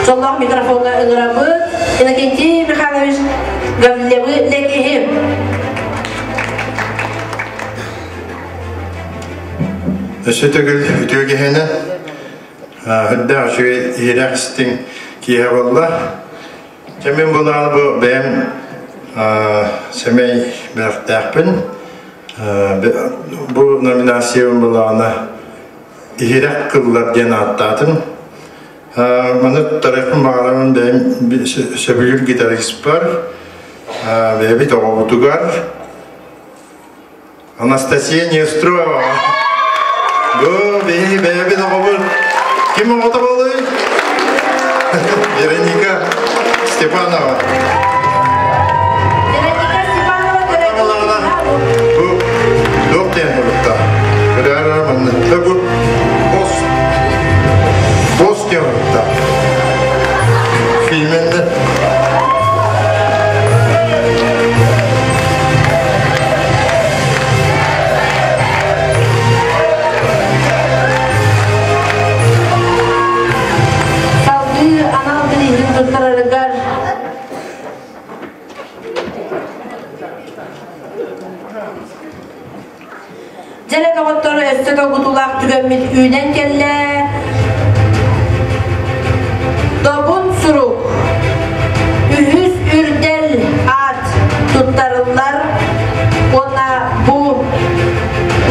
Дьоллоох микрофоҥҥа ыҥырабыт Иннокентий Михайлович Гаврильевы Лэкиһи. Өссө төгүл үтүө киһини үрдээх үчүгэй иһирэх истиҥ киэһэ буолла. Дьэ мин булаан бу бэйэм сэмэй бэлэхтээхпин. Бу номинациябын булаана иһирэх кыллар диэн ааттаатым. Маны тарыхпын баҕарабын бэйэм сөбүлүүр гитариспар, бэйэбит оҕобутугар Анастасия Нестрова. Бу биһиги бэйэбит оҕобут ким оҕото буолуй? Вероника Степанова. Вероника Степанова Бу туох диэн бурутта? Көрөөр манна. Бу бос. Бос диэн бурутта. Фильмinde. Салгыы анал билиһин туттарарыгар Дьэлэ доҕоттор өссө долгутуулаах түгэммит үүнэн кэллэ. Добун сурук үһүс үрдэл аат туттарыллар уонна бу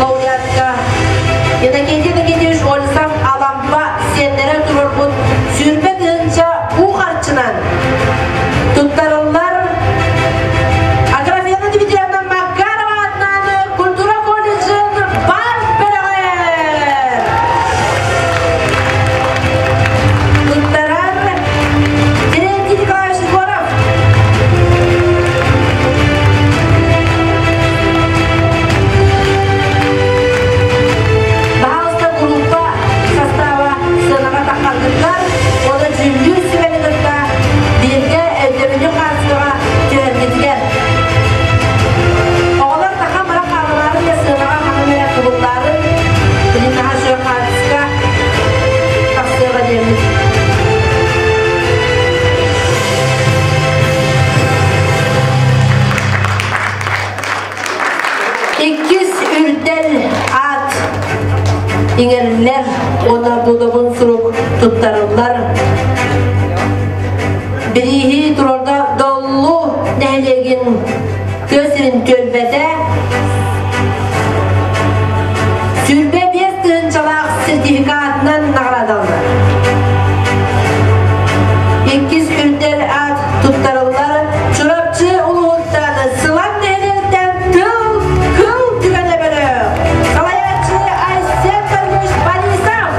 лауреатка Иннокентий Иннокентьевич Ольсов Алампа сиэннэрэ туруорбут 20 тыһыынча уу харчынан туттарыллар Аграфена Дмитриевна Макарова атынан культура колледжын бар бөлөҕөр туттарар Терентий Николаевич Егоров. Баһаалыста группа состава сыанаҕа таххаргыттар, уонна дьүүллүүр сүбэни кытта бииргэ өйдөбүнньүк хаартыскаҕа түһэргитигэр. Оҕолор таха мара хаалалаарын да сыанаҕа хаһан эрэ кыбыллаарын, билин наһаа хаартыска тахсыаҕа диэммит. Иккис үрдэл аат иҥэриллэр уонна будобун сурук туттарыллар. Бирииһи турарда Доллу нэһилиэгин тыа сирин түөлбэтэ 25 тыһыынчалаах сертификатынан наҕараадаланар. Иккис үрдэл аат туттарыллар Чурапчы улууһуттан Сылаҥ нэһилиэгиттэн тыл кыл түгэнэ бөлөх. Салайааччы Айсен Павлович Борисов.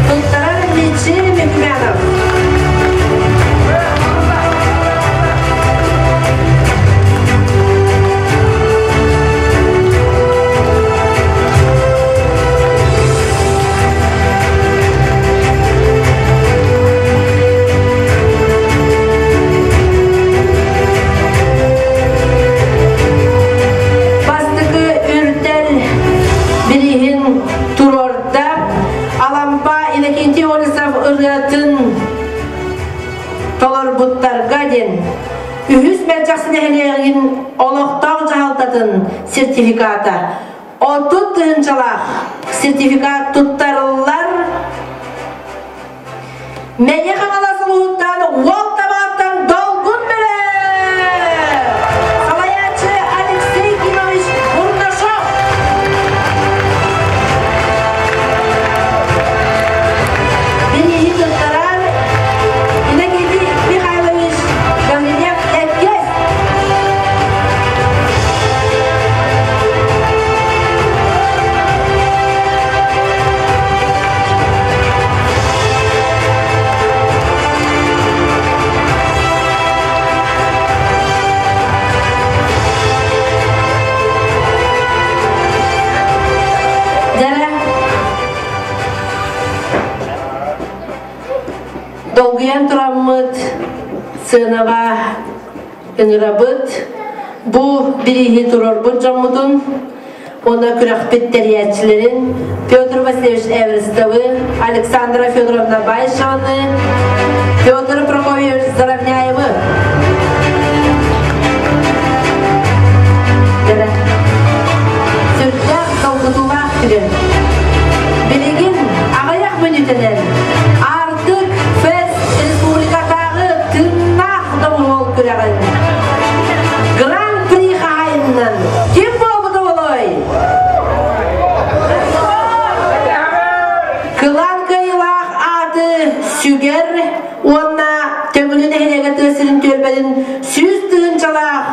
Туттарар Мичил Мекмянов. Бастакы үрдэл билиһин туруорда Алампа Иннокентий Олесов ырыатын толорбуттарга диэн үһүс Мэлдьэхси нэһилиэгин олохтоох дьаһалтатын сертификата 30 тыһыынчалаах сертификат туттарыллар Мэҥэ Хаҥалас улууһуттан уол табааттан Долгун Бөрө! Салайааччы Алексей Кимович Бурнашов! Бирииһи туттарар Иннокентий Михайлович Гаврильев Эккес! Дьэрэ долгуйан тураммыт сыанаҕа ыҥырабыт. Бу бирииһи турарбыт дьоммутун. Уонна күрэхпит тэрийээччилэрин Петр Васильевич Эверстовы, Александра Федоровна Байшеваны, Петр Прокопьевич Заровняевы. Сүрдээх долгутуулаах күн. Билигин аҕыйах мүнүүтэнэн Артык Фест республикатааҕы тыыннаах доҕуһуол күрэҕин Гран-при хаһаайынынан ким буолбута болой? Кылаан кыайыылаах ааты сүгэр уонна Төҥүлү нэһилиэгэ тыа сирин түөлбэтин 100 тыһыынчалаах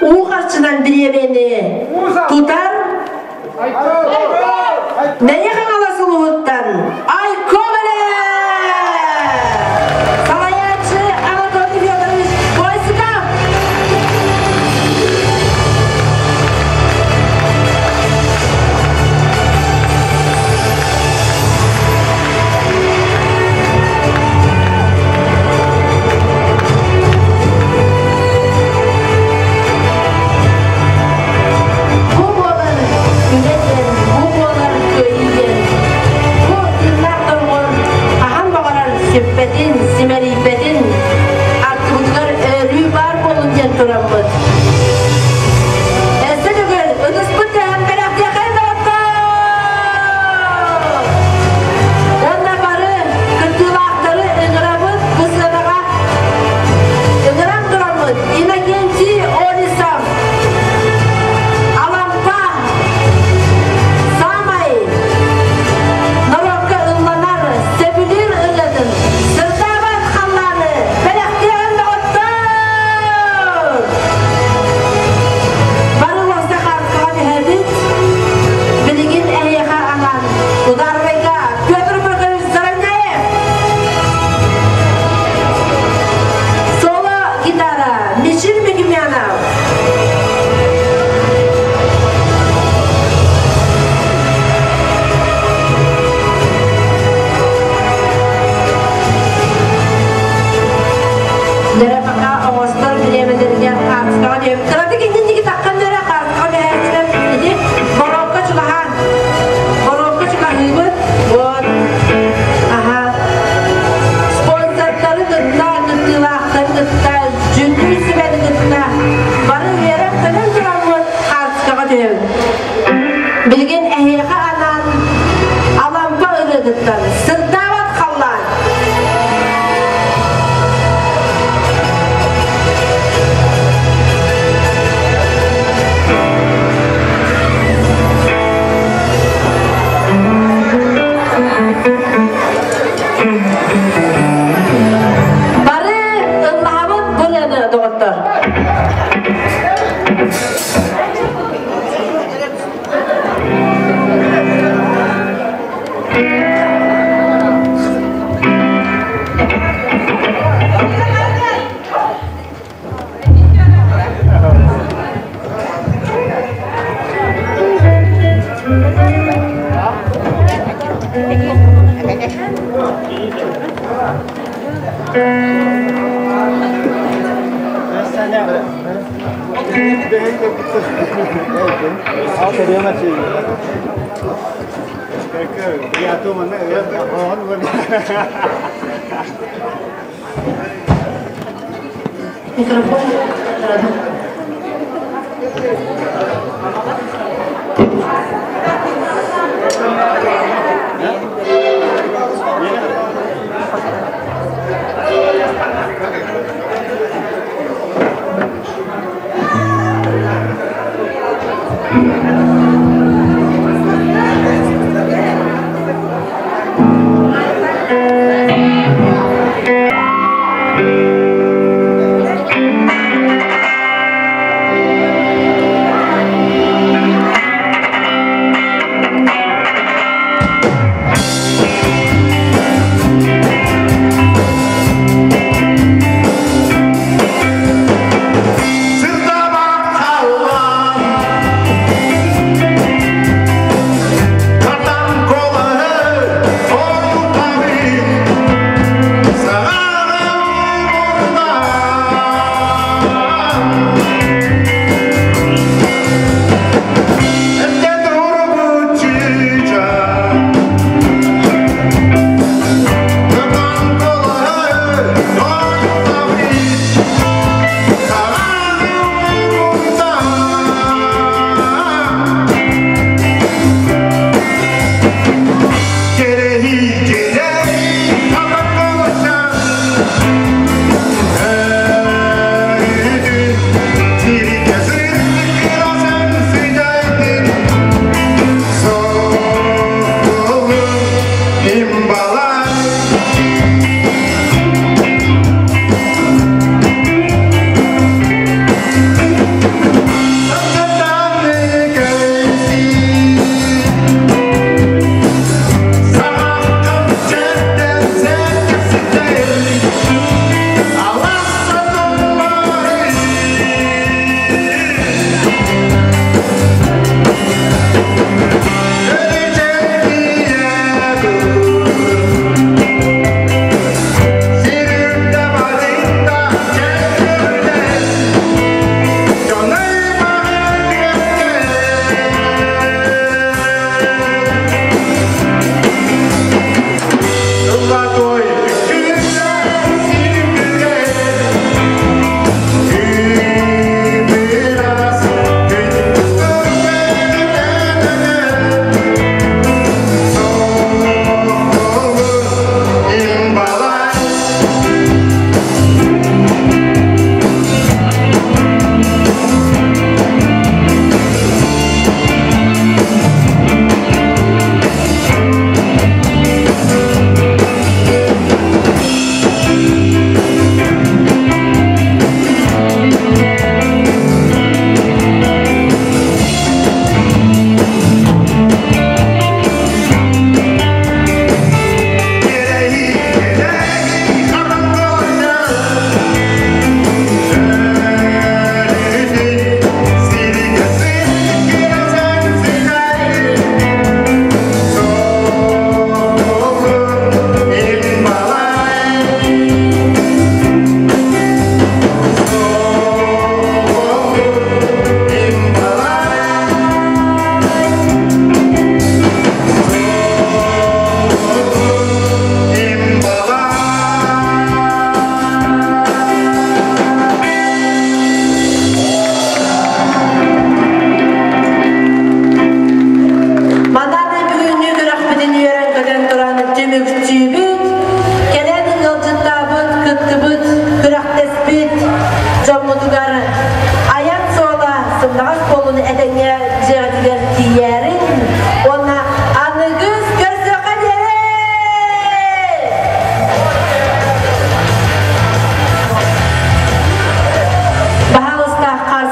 уу харчынан бириэмэни тутар Мэҥэ Хаҥалас улууһуттан Айко Салайааччы Анатолий Федорович Бойсуков. Бу буолар үлэ диэн, бу буолар кыайыы диэн. Бу тыыннаах доҕор хаһан баҕарар сүппэтин, симэлийбэтин, аттыбытыгар өрүү баар буолун диэн тураммыт. Өссө төгүл ытыспыт тыаһын бэлэхтиэхэй доҕоттор! Уонна бары кыттыылаахтары ыҥырабыт бу сыанаҕа ыҥыран тураммыт Иннокентий Олесов Алампа саамай норуокка ылланар сөбүлүүр ырыатын Сырдаабат халлааны бэлэхтиэҕин доҕоттор! Бары уоста хаартыскаҕа түһэбит. Билигин эһиэхэ анаан ударнайга Петр Прокопьевич Заровняев! Соло гитара Мичил Мекимянов! Дэрэ пока оҥостор бириэмэлэригэр хаартыскаҕа түһэбит. Кыратык иннинники таххан дэрэ хаартыскаҕа түһээччилэр ити боруокка чугаһаан. Боруокка чугаһыыбыт. Вот. Аха. Спонсордары кытта, кыттыылаахтары кытта, дьүллүүр сүбэни кытта бары үөрэн-көтөн тураммыт хаартыскаҕа түһэбит. Билигин эһиэхэ анаан Алампа ырыатыттан Сырдаабат халлаан. Бары ыллаһабыт бу ырыаны, доҕоттор. Микрофон.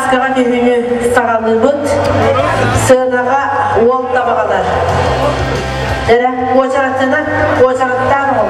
Хаартыскаҕа түһүүнү саҕалыыбыт. Сыанаҕа уол табаҕалар. Эрэ, уочараттана, уочараттаан оҕол.